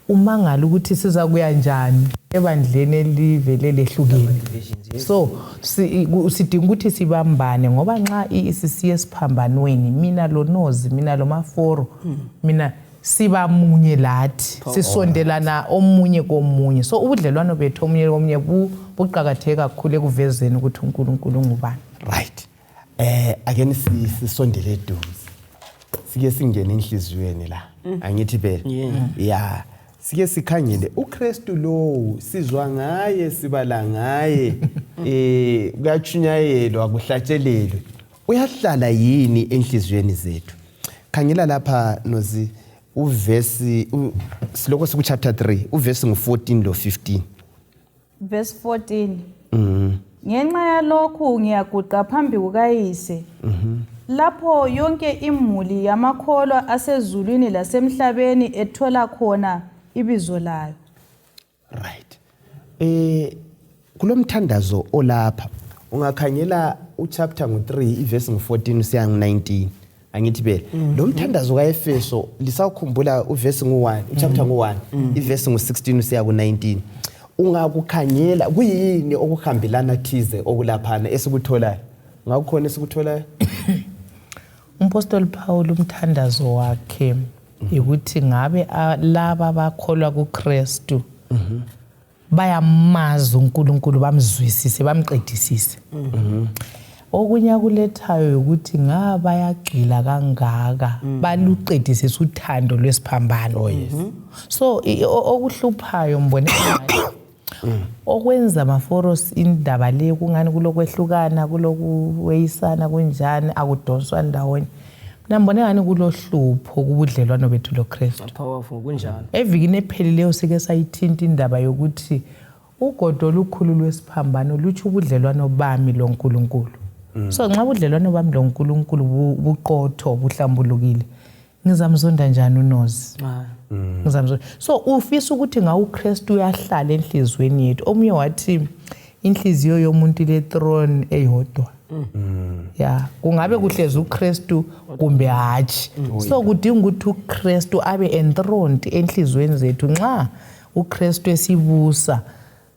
umangala ukuthi siza kuya njani ebandleni elivele lehlukile. So sidinga ukuthi sibambane, ngoba nxa sisiye esiphambanweni, mina lo Nozi, mina lo Maforo, mina siba munye lathi sisondelana omunye komunye. So ubudlelwano bethu omunye komunye buqakatheke kakhulu ekuvezeni ukuthi uNkulunkulu ungubani. Right, ake sisondele eduze, sike singene enhliziyweni la, angithi phela ya sike sikhangele uKristu lowo sizwa ngaye, sibala ngaye, kuyachunyayelwa, kuhlatshelelwe, uyahlala yini enhliziyweni zethu? Khangela lapha Nozi, uvesi siloko siku chapter 3 uvesi ngu14 lo 15. Verse 14. Ngenxa yalokhu ngiyaguqa phambi kukaYise, lapho yonke imuli yamakholwa asezulwini lasemhlabeni ethola khona ibizo layo. Right, kulomthandazo olapha, ungakhangela uchapter ngu3 ivesi ngu14 usiya ngu19, angithi phela lo mthandazo kaEfeso lisawukhumbula, uvesi ngu1, uchapter ngu1 ivesi ngu16 usiya ku19. Ungakukhangela kuyini okuhambelana thize okulaphana esikutholayo? Ngakukhona esikutholayo? Umpostoli Paul umthandazo wakhe ukuthi ngabe laba abakholwa kuKristu bayamazi uNkulunkulu, bamzwisise, bamqedisise. Okunye akulethayo ukuthi nga bayagxila kangaka baluqedisise uthando lwesiphambano. Oh yes. So okuhluphayo mbone okwenza maforos indaba le kungani kulokwehlukana, kulokuweyisana, kunjani akudonswa ndawonye. Mina ngibone ngani kulohlupho kubudlelwano bethu loKristu. Powerful, kunjalo. Evikini ephelileyo sike sayithinta indaba yokuthi ugodo olukhulu lwesiphambano lutsho ubudlelwano bami loNkulunkulu. So nxa ubudlelwano bami loNkulunkulu buqotho, buhlambulukile, ngizamzonda njani uNozi? Ngizamzonda. So ufisa ukuthi nga uKristu uyahlala enhliziyweni yethu. Omunye wathi inhliziyo yomuntu ile throne eyodwa. Ya, kungabe kuhlezi uKristu kumbe hatshi. So kudinga ukuthi uKristu abe enthroned enhliziyweni zethu. Nxa uKristu esibusa,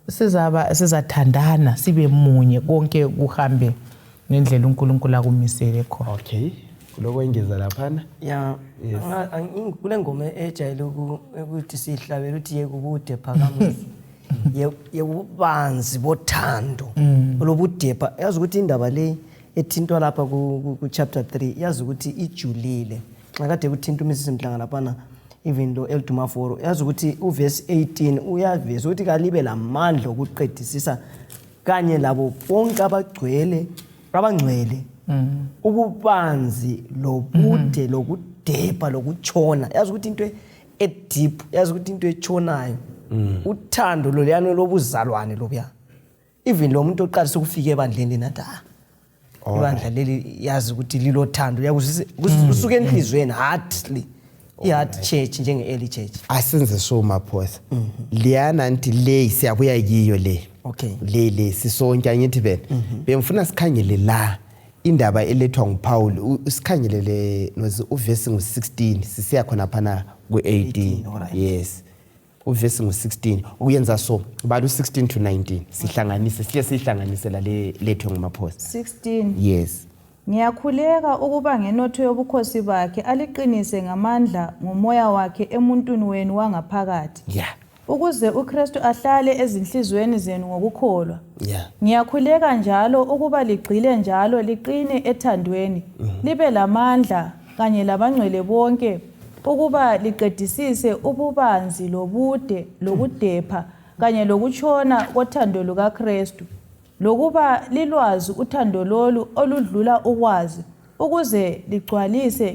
sizaba sizathandana, sibe munye, konke kuhambe ngendlela uNkulunkulu akumisele khona. Okay, kulokwengeza laphana? Ya, kule ngoma ejayele ukuthi siyihlabele uthi yekubude phakamuso, yekubanzi bothando olobudepha. Yazi ukuthi indaba le ethintwa lapha ku chapter 3, yazi ukuthi ijulile. Nxa kade kuthinta uMrs Mhlanga laphana, even lo Eldumaforo, yazi ukuthi uverse 18 uyaveza ukuthi kalibe lamandla okuqedisisa kanye labo bonke abagcwele abangcwele ububanzi lobude lokudepha lokutshona. Yazi ukuthi into edeep, yazi ukuthi into etshonayo, uthando loluyana lobuzalwane lobuya. Even lo muntu oqalisa ukufika ebandleni nathi, ah, ibandla leli yazi ukuthi lilothando, kusuka enhliziyweni, heartly, i-heart church, njenge-early church. Asenze so, Maphosa. Liyana nti le siyabuya kiyo le. Le sisonke, angithi bena bengifuna sikhangele la indaba elethwa nguPaul. Usikhangelele nozi uvesi ngu-16 sisiya khona phana ku-18. 18, alright. Yes, uvesi ngu-16. Ukuyenza so, bala u-16 to 19, sihlanganise, sihle siyihlanganise lale lethwe nguMaphosa. 16. Yes. Ngiyakhuleka ukuba ngenotho yobukhosi bakhe aliqinise ngamandla ngomoya wakhe emuntwini wenu wangaphakathi, ukuze uKristu ahlale ezinhliziyweni zenu ngokukholwa. Ngiyakhuleka njalo ukuba ligxile njalo liqine ethandweni, libe lamandla kanye labangcwele bonke ukuba liqedisise ububanzi lobude lokudepha kanye lokutshona kothando lukaKristu, lokuba lilwazi uthando lolu oludlula ukwazi, ukuze ligcwaliswe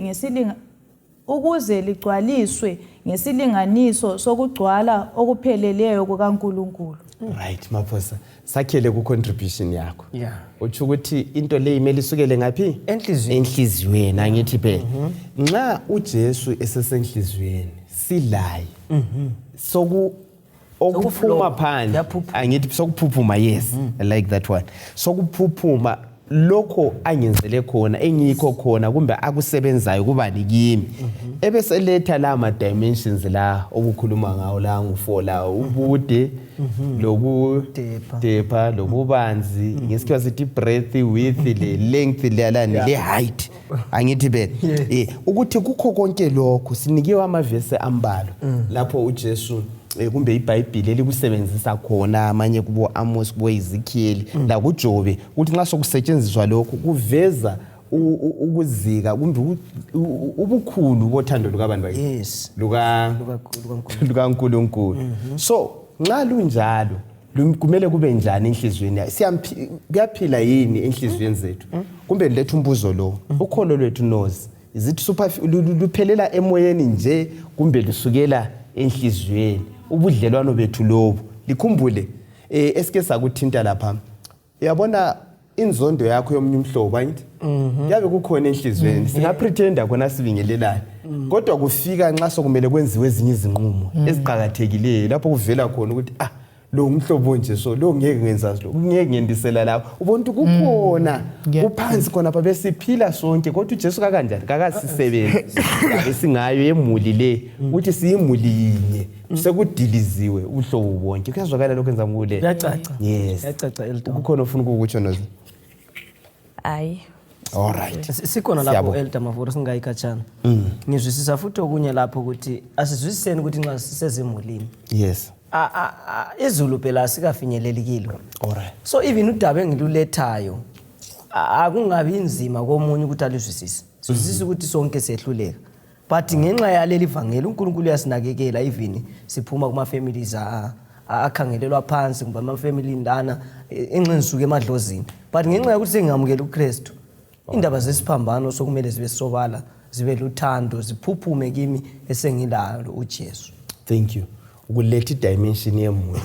ngesilinganiso sokugcwala okupheleleyo kukaNkulunkulu. Right, Maphosa, sakhele ku-contribution yakho. Utsho ukuthi into le imele isukele ngaphi? Enhliziyweni. Enhliziyweni, angithi phela nxa uJesu esesenhliziyweni silaye soku okuphuma Sokuflow. phandle. Kuyaphuphuma. Angithi sokuphuphuma? Yes, I like that one, sokuphuphuma lokho angenzele khona, engiyikho khona, kumbe akusebenzayo kubani kimi, ebeseletha la ma-dimensions la okukhuluma ngawo la ngu-four la, ubude Depha. lokudepha lobubanzi, ngesikhiwa sithi breadth, width, le length leyalani, le height, angithi bena ukuthi kukho konke lokho sinikiwe amavesi ambalwa lapho uJesu kumbe iBhayibhili elikusebenzisa khona, amanye kubo Amos, kubo Ezekiel, lakuJobe, ukuthi nxa sokusetshenziswa lokhu kuveza ukuzika kumbe ubukhulu bothando lukabantu bakithi. Yes. LukaNkulunkulu. LukaNkulunkulu. So nxa lunjalo, kumele kube njani enhliziyweni yakhe? Kuyaphila yini enhliziyweni zethu? Kumbe letha umbuzo lo, ukholo lwethu nozi, is it super luphelela emoyeni nje kumbe lusukela enhliziyweni? Ubudlelwano bethu lobu, likhumbule esike sakuthinta lapha, uyabona inzondo yakho yomunye umhlobo, angithi kuyabe kukhona enhliziyweni, singapretenda khona sibingelelane, kodwa kufika nxa sokumele kwenziwe ezinye izinqumo eziqakathekileyo lapho kuvela khona ukuthi, ah, lo ngumhlobo nje, so lo ngeke ngenza lo ngeke ngendisela lapho, ubona ukuthi kukhona kuphansi khona pha besiphila sonke, kodwa uJesu kakanjani kakasisebenzi esingayo emuli le ukuthi siyimuli yinye, sekudiliziwe ubuhlobo bonke. Kuyazwakala lokho enza ngule? Kuyacaca. Yes. Kuyacaca, Elton. Kukhona ofuna ukukutsho, Nozi? Hayi. All right. Sikhona lapho Elder Mavoro, singayi khatshana. Ngizwisisa futhi okunye lapho ukuthi asizwisiseni ukuthi nxa sisezimulini. Yes. Izulu phela asikafinyeleli kilo. All right. So even udaba engilulethayo akungabi inzima komunye ukuthi aluzwisise. Sizwisise ukuthi sonke siyehluleka. But ngenxa yaleli vangeli uNkulunkulu uyasinakekela, even siphuma kuma families akhangelelwa phansi, kumbe ama family ndana enxe ngisuke emadlozini, but ngenxa yokuthi sengingamukela uKristu, indaba zesiphambano sokumele zibe sobala, zibe luthando, ziphuphume kimi esengilalo uJesu. Thank you. Ukuletha idimension yemuli.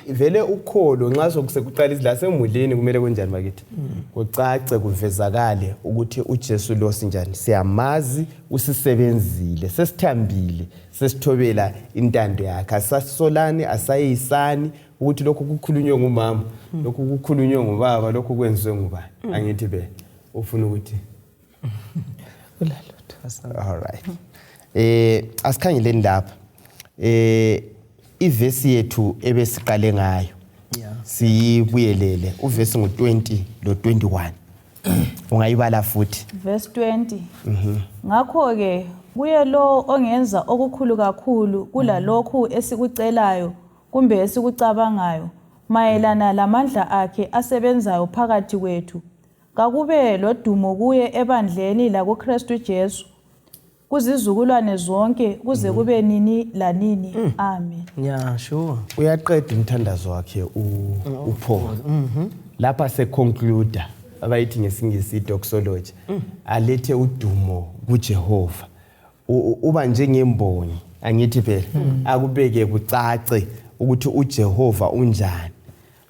Vele ukholo nxa sokusekuqala la semulini kumele kunjani bakithi? Kucace, kuvezakale ukuthi uJesu lo sinjani, siyamazi, usisebenzile, sesithambile, sesithobela intando yakhe, asasolani, asayisani ukuthi lokhu kukhulunywe ngumama, lokhu kukhulunywe ngubaba, lokhu kwenziwe ngubani. Angithi be ufuna ukuthi Ulalutho. All right. Asikhangeleni lapha. Ivesi yethu ebesiqale ngayo. Siyibuyelele. Uvesi ngu20 lo 21. Ungayibala futhi. Verse 20. Ngakho ke kuye lo ongenza okukhulu kakhulu kulalokhu esikucelayo kumbe esikucabangayo mayelana lamandla akhe asebenzayo phakathi kwethu, kakube lodumo kuye ebandleni lakuKristu Jesu kuzizukulwane zonke kuze kube nini lanini. Amen. Yeah, sure. Uyaqeda umthandazo wakhe uPaul. Lapha seconclude, abayithi ngesingisi doxology, alethe udumo kuJehova. Uba njengembongi, angithi phela, akubeke kucace ukuthi uJehova unjani.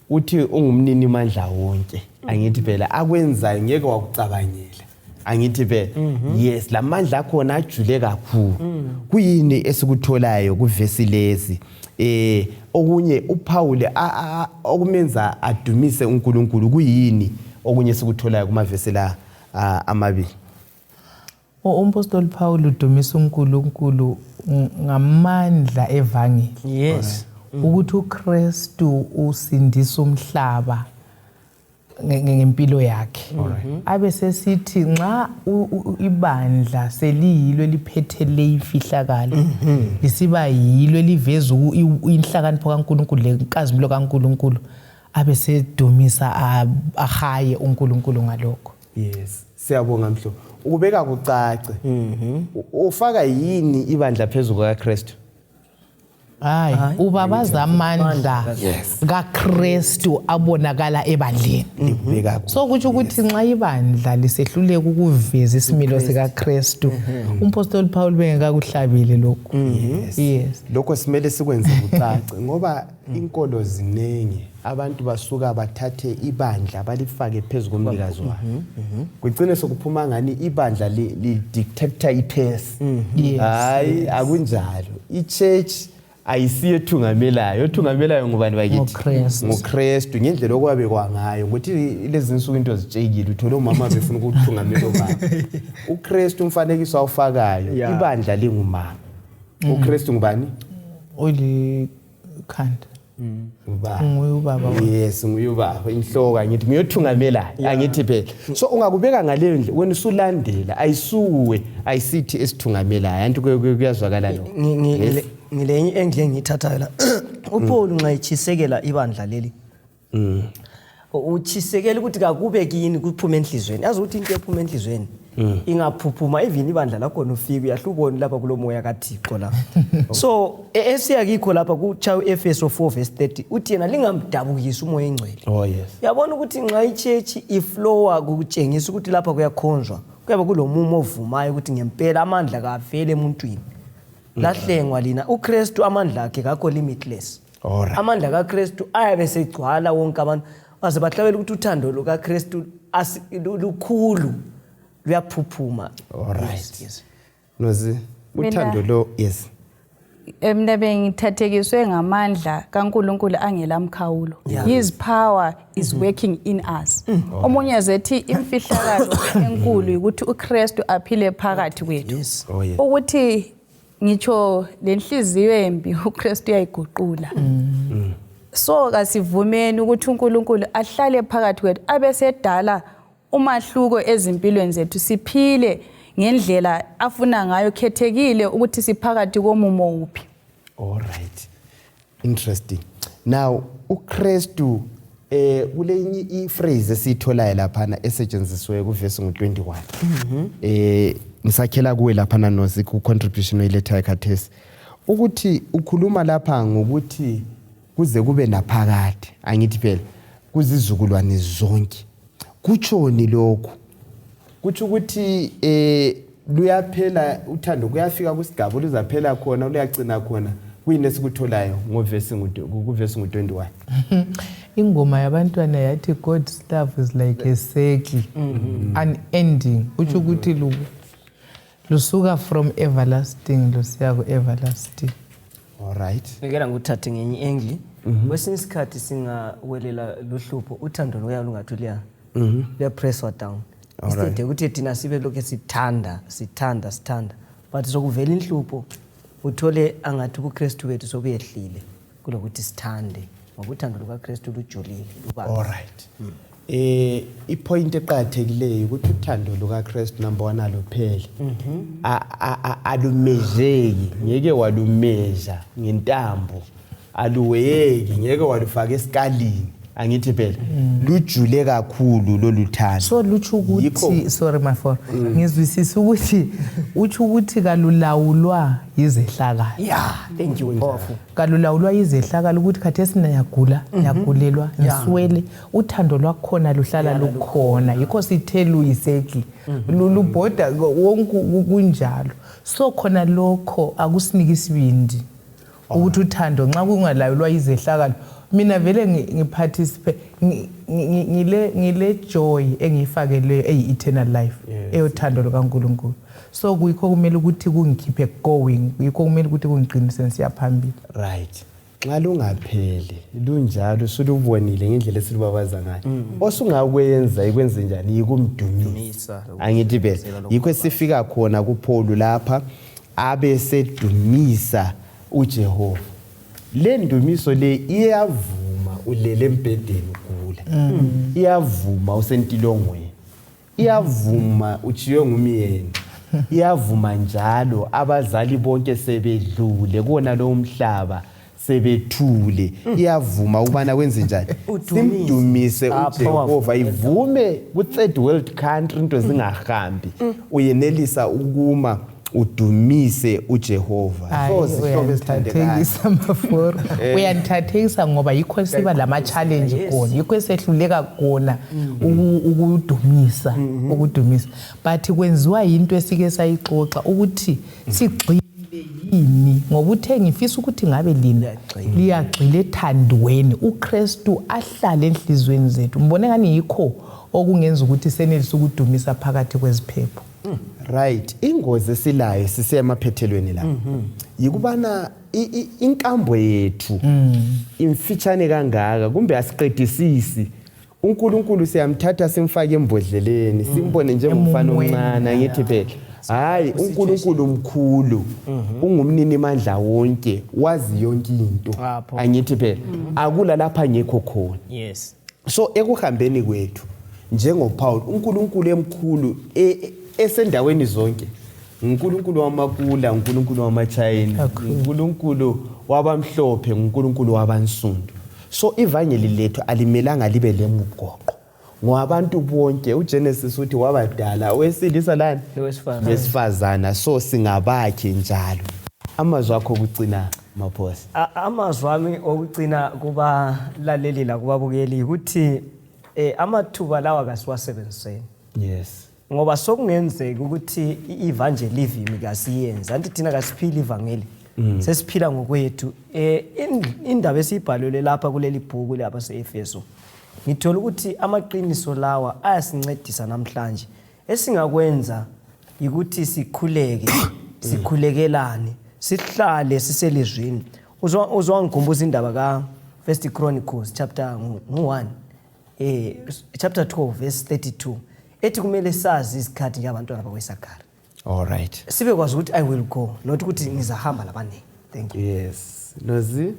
Uthi ungumnini mandla wonke, angithi phela, akwenzayo ngeke wakucabangela, angithi phela. Yes, lamandla akhona ajule kakhulu. Kuyini esikutholayo kuvesi lezi? Okunye uPaul okumenza adumise uNkulunkulu kuyini okunye esikutholayo kumavesi la amabili? Umpostoli Paul udumisa uNkulunkulu ngamandla evangeli. Yes. Ukuthi uKristu usindisa umhlaba ngempilo yakhe. Abe sesithi nxa ibandla seliyilo eliphethe imfihlakalo, lisiba yilo eliveza inhlakanipho kaNkulunkulu lenkazimulo kaNkulunkulu, abe sedumisa ahaye uNkulunkulu ngalokho. Yes, siyabonga Mhlo. Ukubeka kucace. Ufaka yini ibandla phezulu kukaKristu? Hayi, ubabaza amandla kaKristu abonakala ebandleni. Likubeka So kutsho ukuthi nxa ibandla lisehluleka ukuveza isimilo sikaKristu, umpostoli Paul bengekakuhlabile lokhu. Yes. Lokho simele sikwenze kucace ngoba inkolo ziningi, abantu basuka bathathe ibandla balifake phezu komnikazi wayo. Kugcine sokuphuma ngani ibandla li dictate ipace. Hayi, akunjalo. I-church ayisiyo ethungamelayo. Othungamelayo ngubani bakithi? NguKristu. NguKristu, ngendlela okwabekwa ngayo. Ngokuthi lezi nsuku into zitshekile, uthole umama befuna ukuthungamela ubaba. uKristu umfanekiso awufakayo, ibandla lingumama. uKristu ngubani? Ulikhanda. Ubaba. Nguye ubaba. Yes, nguye ubaba, inhloko, angithi nguyothungamelayo, angithi phela. So ungakubeka ngaleyo ndlela, wena usulandela, ayisuwe, ayisithi esithungamelayo. Anti kuyazwakala lokho. Yes. Ngilenye endle engiyithathayo la. uPaul nxa echisekela ibandla leli, uchisekela ukuthi kakube kini kuphume enhlizweni. Yazi ukuthi into ephuma enhlizweni ingaphuphuma, even ibandla lakhona ufike uyahlubona lapha kulomoya kaThixo la. So esiyakikho lapha kuchawu Efeso 4 verse 30, uthi yena lingamdabukisi umoya engcwele. Oh yes. Uyabona ukuthi nxa ichurch iflowa kutshengisa ukuthi lapha kuyakhonzwa, kuyabe kulomumo ovumayo ukuthi ngempela amandla kavele emuntwini. Lahlengwa lina uKristu, amandla akhe kakho limitless. Alright. Amandla kaKristu ayabe segcwala wonke abantu, baze bahlabela ukuthi uthando lukaKristu lukhulu, luyaphuphuma. Alright. Yes. Nozi, uthando lo, yes. Mina bengithathekiswe ngamandla kaNkulunkulu angelamkhawulo. His power is working in us. Omunye zethi imfihlakalo enkulu ukuthi uKristu aphile phakathi kwethu. Yes. Oh yes. Ukuthi ngitsho lenhliziyo embi uKristu uyayiguqula. So kasivumeni ukuthi uNkulunkulu ahlale phakathi kwethu abesedala umahluko ezimpilweni zethu, siphile ngendlela afuna ngayo, khethekile ukuthi siphakathi komumo wuphi. All right, interesting. Now uKristu kulenye iphrase esiyitholayo laphana esetshenzisiwe kuvesi ngu-21, ngisakhela kuwe laphana Nozi, ku-contribution oyilethayo khathesi, ukuthi ukhuluma lapha ngokuthi kuze kube naphakade, angithi phela kuzizukulwane zonke. Kutshoni lokhu? Kutsho ukuthi luyaphela uthando, kuyafika kusigaba luzaphela khona, luyagcina khona. Kuyini esikutholayo ngovesi kuvesi ngu-21? Ingoma yabantwana yathi God's love is like a circle unending. Utsho ukuthi lusuka from everlasting lusiya ku-everlasting. All right. Ngikela nguthathe ngenye i-angle. Kwesinye isikhathi singawelela luhlupho, uthando loya lungathi luyapresswa down. Instead yokuthi thina sibe lokhu sithanda, sithanda, sithanda, but sokuvela inhlupho, uthole angathi ubuKristu bethu sobuyehlile kulokuthi sithande, ngoba uthando lukaKristu lujulile, lubanzi. All right. Ipoint eqakathekileyo ukuthi uthando lukaKristu, number 1, alupheli. Alumezeki, ngeke walumeasure ngentambo. Aluweyeki, ngeke walufaka esikalini. Angithi phela lujule kakhulu lolu thando. So lutsho ukuthi, sorry mafo, ngizwisisa ukuthi utsho ukuthi kalulawulwa yizehlakalo. Yeah, thank you, powerful. Kalulawulwa yizehlakalo, ukuthi khathesi ngiyagula, ngiyagulelwa, ngiswele, uthando lwakhona luhlala lukhona. Yikho sithe luyicircle, lubhoda wonke kunjalo. So khona lokho akusiniki isibindi ukuthi uthando nxa kungalawulwa izehlakalo, mina vele ngiparticipate, ngile joy engiyifakeleyo eyi-eternal life, eyothando lukaNkulunkulu. So kuyikho kumele ukuthi kungikhiphe going, yikho kumele ukuthi kungiqinise ngisiya phambili. Right, nxa lungapheli lunjalo, sulubonile ngendlela esilubabaza ngayo, osungakwenza ikwenze njani? Yikumdumisa. Dumisa. Angithi phela yikho esifika khona kuPaul lapha, abe sedumisa uJehova. Le ndumiso le iyavuma ulele embhedeni ugula, iyavuma usentilongweni, iyavuma utshiywe ngumyeni, iyavuma njalo abazali bonke sebedlule kuwona lowo mhlaba, sebethule, iyavuma ukubana kwenze njani? Udumise. Simdumise. Ah, uJehova ivume ku-third world country, into zingahambi, uyenelisa ukuma udumise uJehova. So zihlobo ezithandekayo, Uyangithathekisa maforo, uyangithathekisa, ngoba yikho siba lama-challenge khona, yikho esehluleka khona ukudumisa, but kwenziwa yinto esike sayixoxa ukuthi sigxile yini, ngoba uthe ngifisa ukuthi ngabe lina liyagxila ethandweni, uKristu ahlale enhliziyweni zethu. Ngibone ngani yikho okungenza ukuthi senelise ukudumisa phakathi kweziphepho. Right, ingozi esilayo sisiya emaphethelweni la yikubana inkambo yethu imfitshane kangaka, kumbe asiqedisisi. uNkulunkulu siyamthatha simfake embodleleni, simbone njengomfana Emumweni. omncane. Angithi phela hayi, uNkulunkulu mkhulu, ungumnini mandla wonke, wazi yonke into. Apho. Angithi phela akula lapha ngekho khona. So ekuhambeni kwethu njengoPaul, uNkulunkulu emkhulu, esendaweni zonke, uNkulunkulu wamakula, uNkulunkulu wamaChina, Kakhulu. uNkulunkulu wabamhlophe, uNkulunkulu wabansundu. So ivangeli lethu alimelanga libe lemigoqo, ngoba abantu bonke uGenesis uthi wabadala owesilisa lani? Lowesifazane. Wesifazana. So singabakhe njalo. Amazwi akho okugcina, Maphosa? Amazwi ami okugcina kubalaleli lakubabukeli ukuthi amathuba lawa kasiwasebenziseni, ngoba sokungenzeka ukuthi i-evangelism kasiyenzi, anti thina kasiphili ivangeli, sesiphila ngokwethu. Indaba esiyibhalelwe lapha kuleli bhuku lapha se-Efeso, ngithola ukuthi amaqiniso lawa ayasincedisa namhlanje. Esingakwenza ukuthi sikhuleke, sikhulekelane, sihlale siselizwini. Uzwangikhumbuza indaba ka First Chronicles chapter ngu-1, chapter 12 verse 32, ethi kumele sazi izikhathi njengabantwana bakwaIsakari. All right. Sibe kwazi ukuthi I will go, not ukuthi ngizahamba labaningi. Thank you. Yes, Nozi?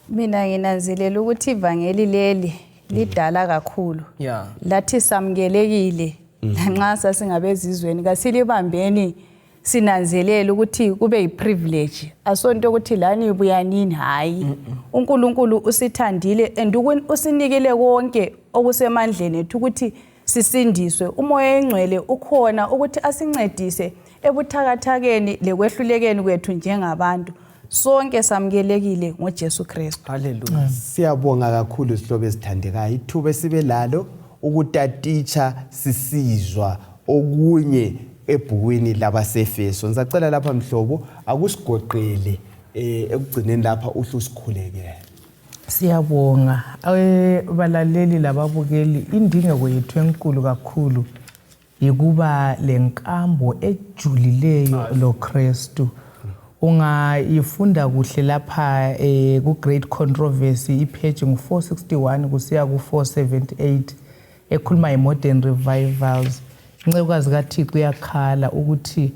Mina nginanzelela ukuthi ivangeli leli Lidala kakhulu. Lathi samukelekile lanxa sasingabezizweni, kasilibambeni sinanzelele ukuthi kube yiprivilege. Asonto ukuthi lani buyanini, hayi. uNkulunkulu usithandile and usinikile konke okusemandleni ethu ukuthi sisindiswe. Umoya oyingcwele ukhona ukuthi asincedise ebuthakathakeni lekwehlulekeni kwethu njengabantu. Sonke samukelekile ngoJesu Kristu. Hallelujah. Siyabonga kakhulu sihlobo esithandekayo, ithuba esibe lalo ukutatitsha sisizwa okunye ebhukwini labaseEfeso. Ngisacela lapha mhlobo akusigoqele ekugcineni lapha uhle usikhulekele. Siyabonga balaleli lababukeli, indingeko yethu enkulu kakhulu yikuba lenkambo ejulileyo loKristu. Ungayifunda kuhle lapha ku Great Controversy, ipage ngu 461 kusiya ku 478, ekhuluma nge-modern revivals. Incekukazi kaThixo iyakhala ukuthi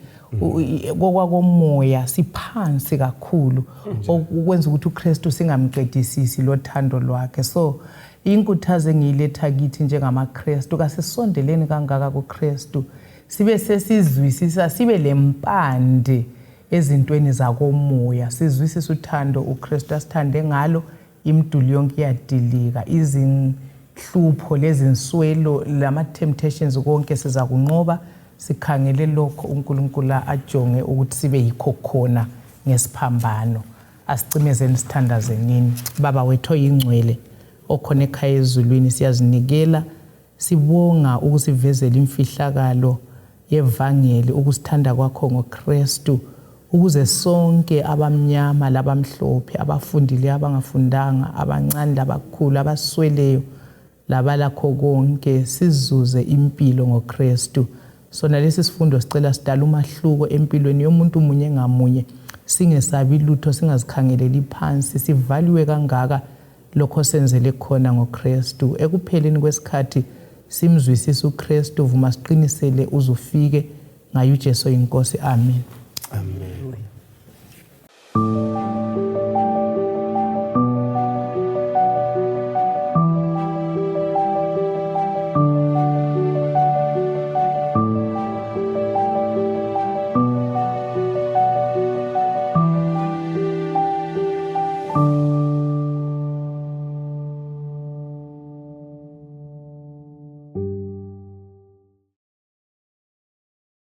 kokwakomoya siphansi kakhulu, okwenza ukuthi uKristu singamqedisisi lothando lwakhe. So inkuthazo engiyiletha kithi njengamaKristu, kasisondeleni kangaka kuKristu, sibe sesizwisisa, sibe lempande ezintweni zakomoya, sizwisise uthando uKristu asithande ngalo. Imiduli yonke iyadilika, izinhlupho lezinswelo lama-temptations konke siza kunqoba, sikhangele lokho uNkulunkulu ajonge ukuthi sibe yikho khona ngesiphambano. Asicimezeni sithandazenini. Baba wethu oyingcwele okhona ekhaya ezulwini, siyazinikela, sibonga ukusivezela imfihlakalo yevangeli, ukusithanda kwakho ngoKristu, ukuze sonke abamnyama labamhlophe, abafundile abangafundanga, abancane labakhulu, abasweleyo labalakho konke, sizuze impilo ngoKristu. Sona lesi sifundo sicela sidala umahluko empilweni yomuntu munye ngamunye, singesabi lutho, singazikhangeleli phansi, sivaliwe kangaka lokho senzele khona ngoKristu. Ekupheleni kwesikhathi simzwisise uKristu, vuma siqinisele uzufike ngaye uJesu inkosi. Amen.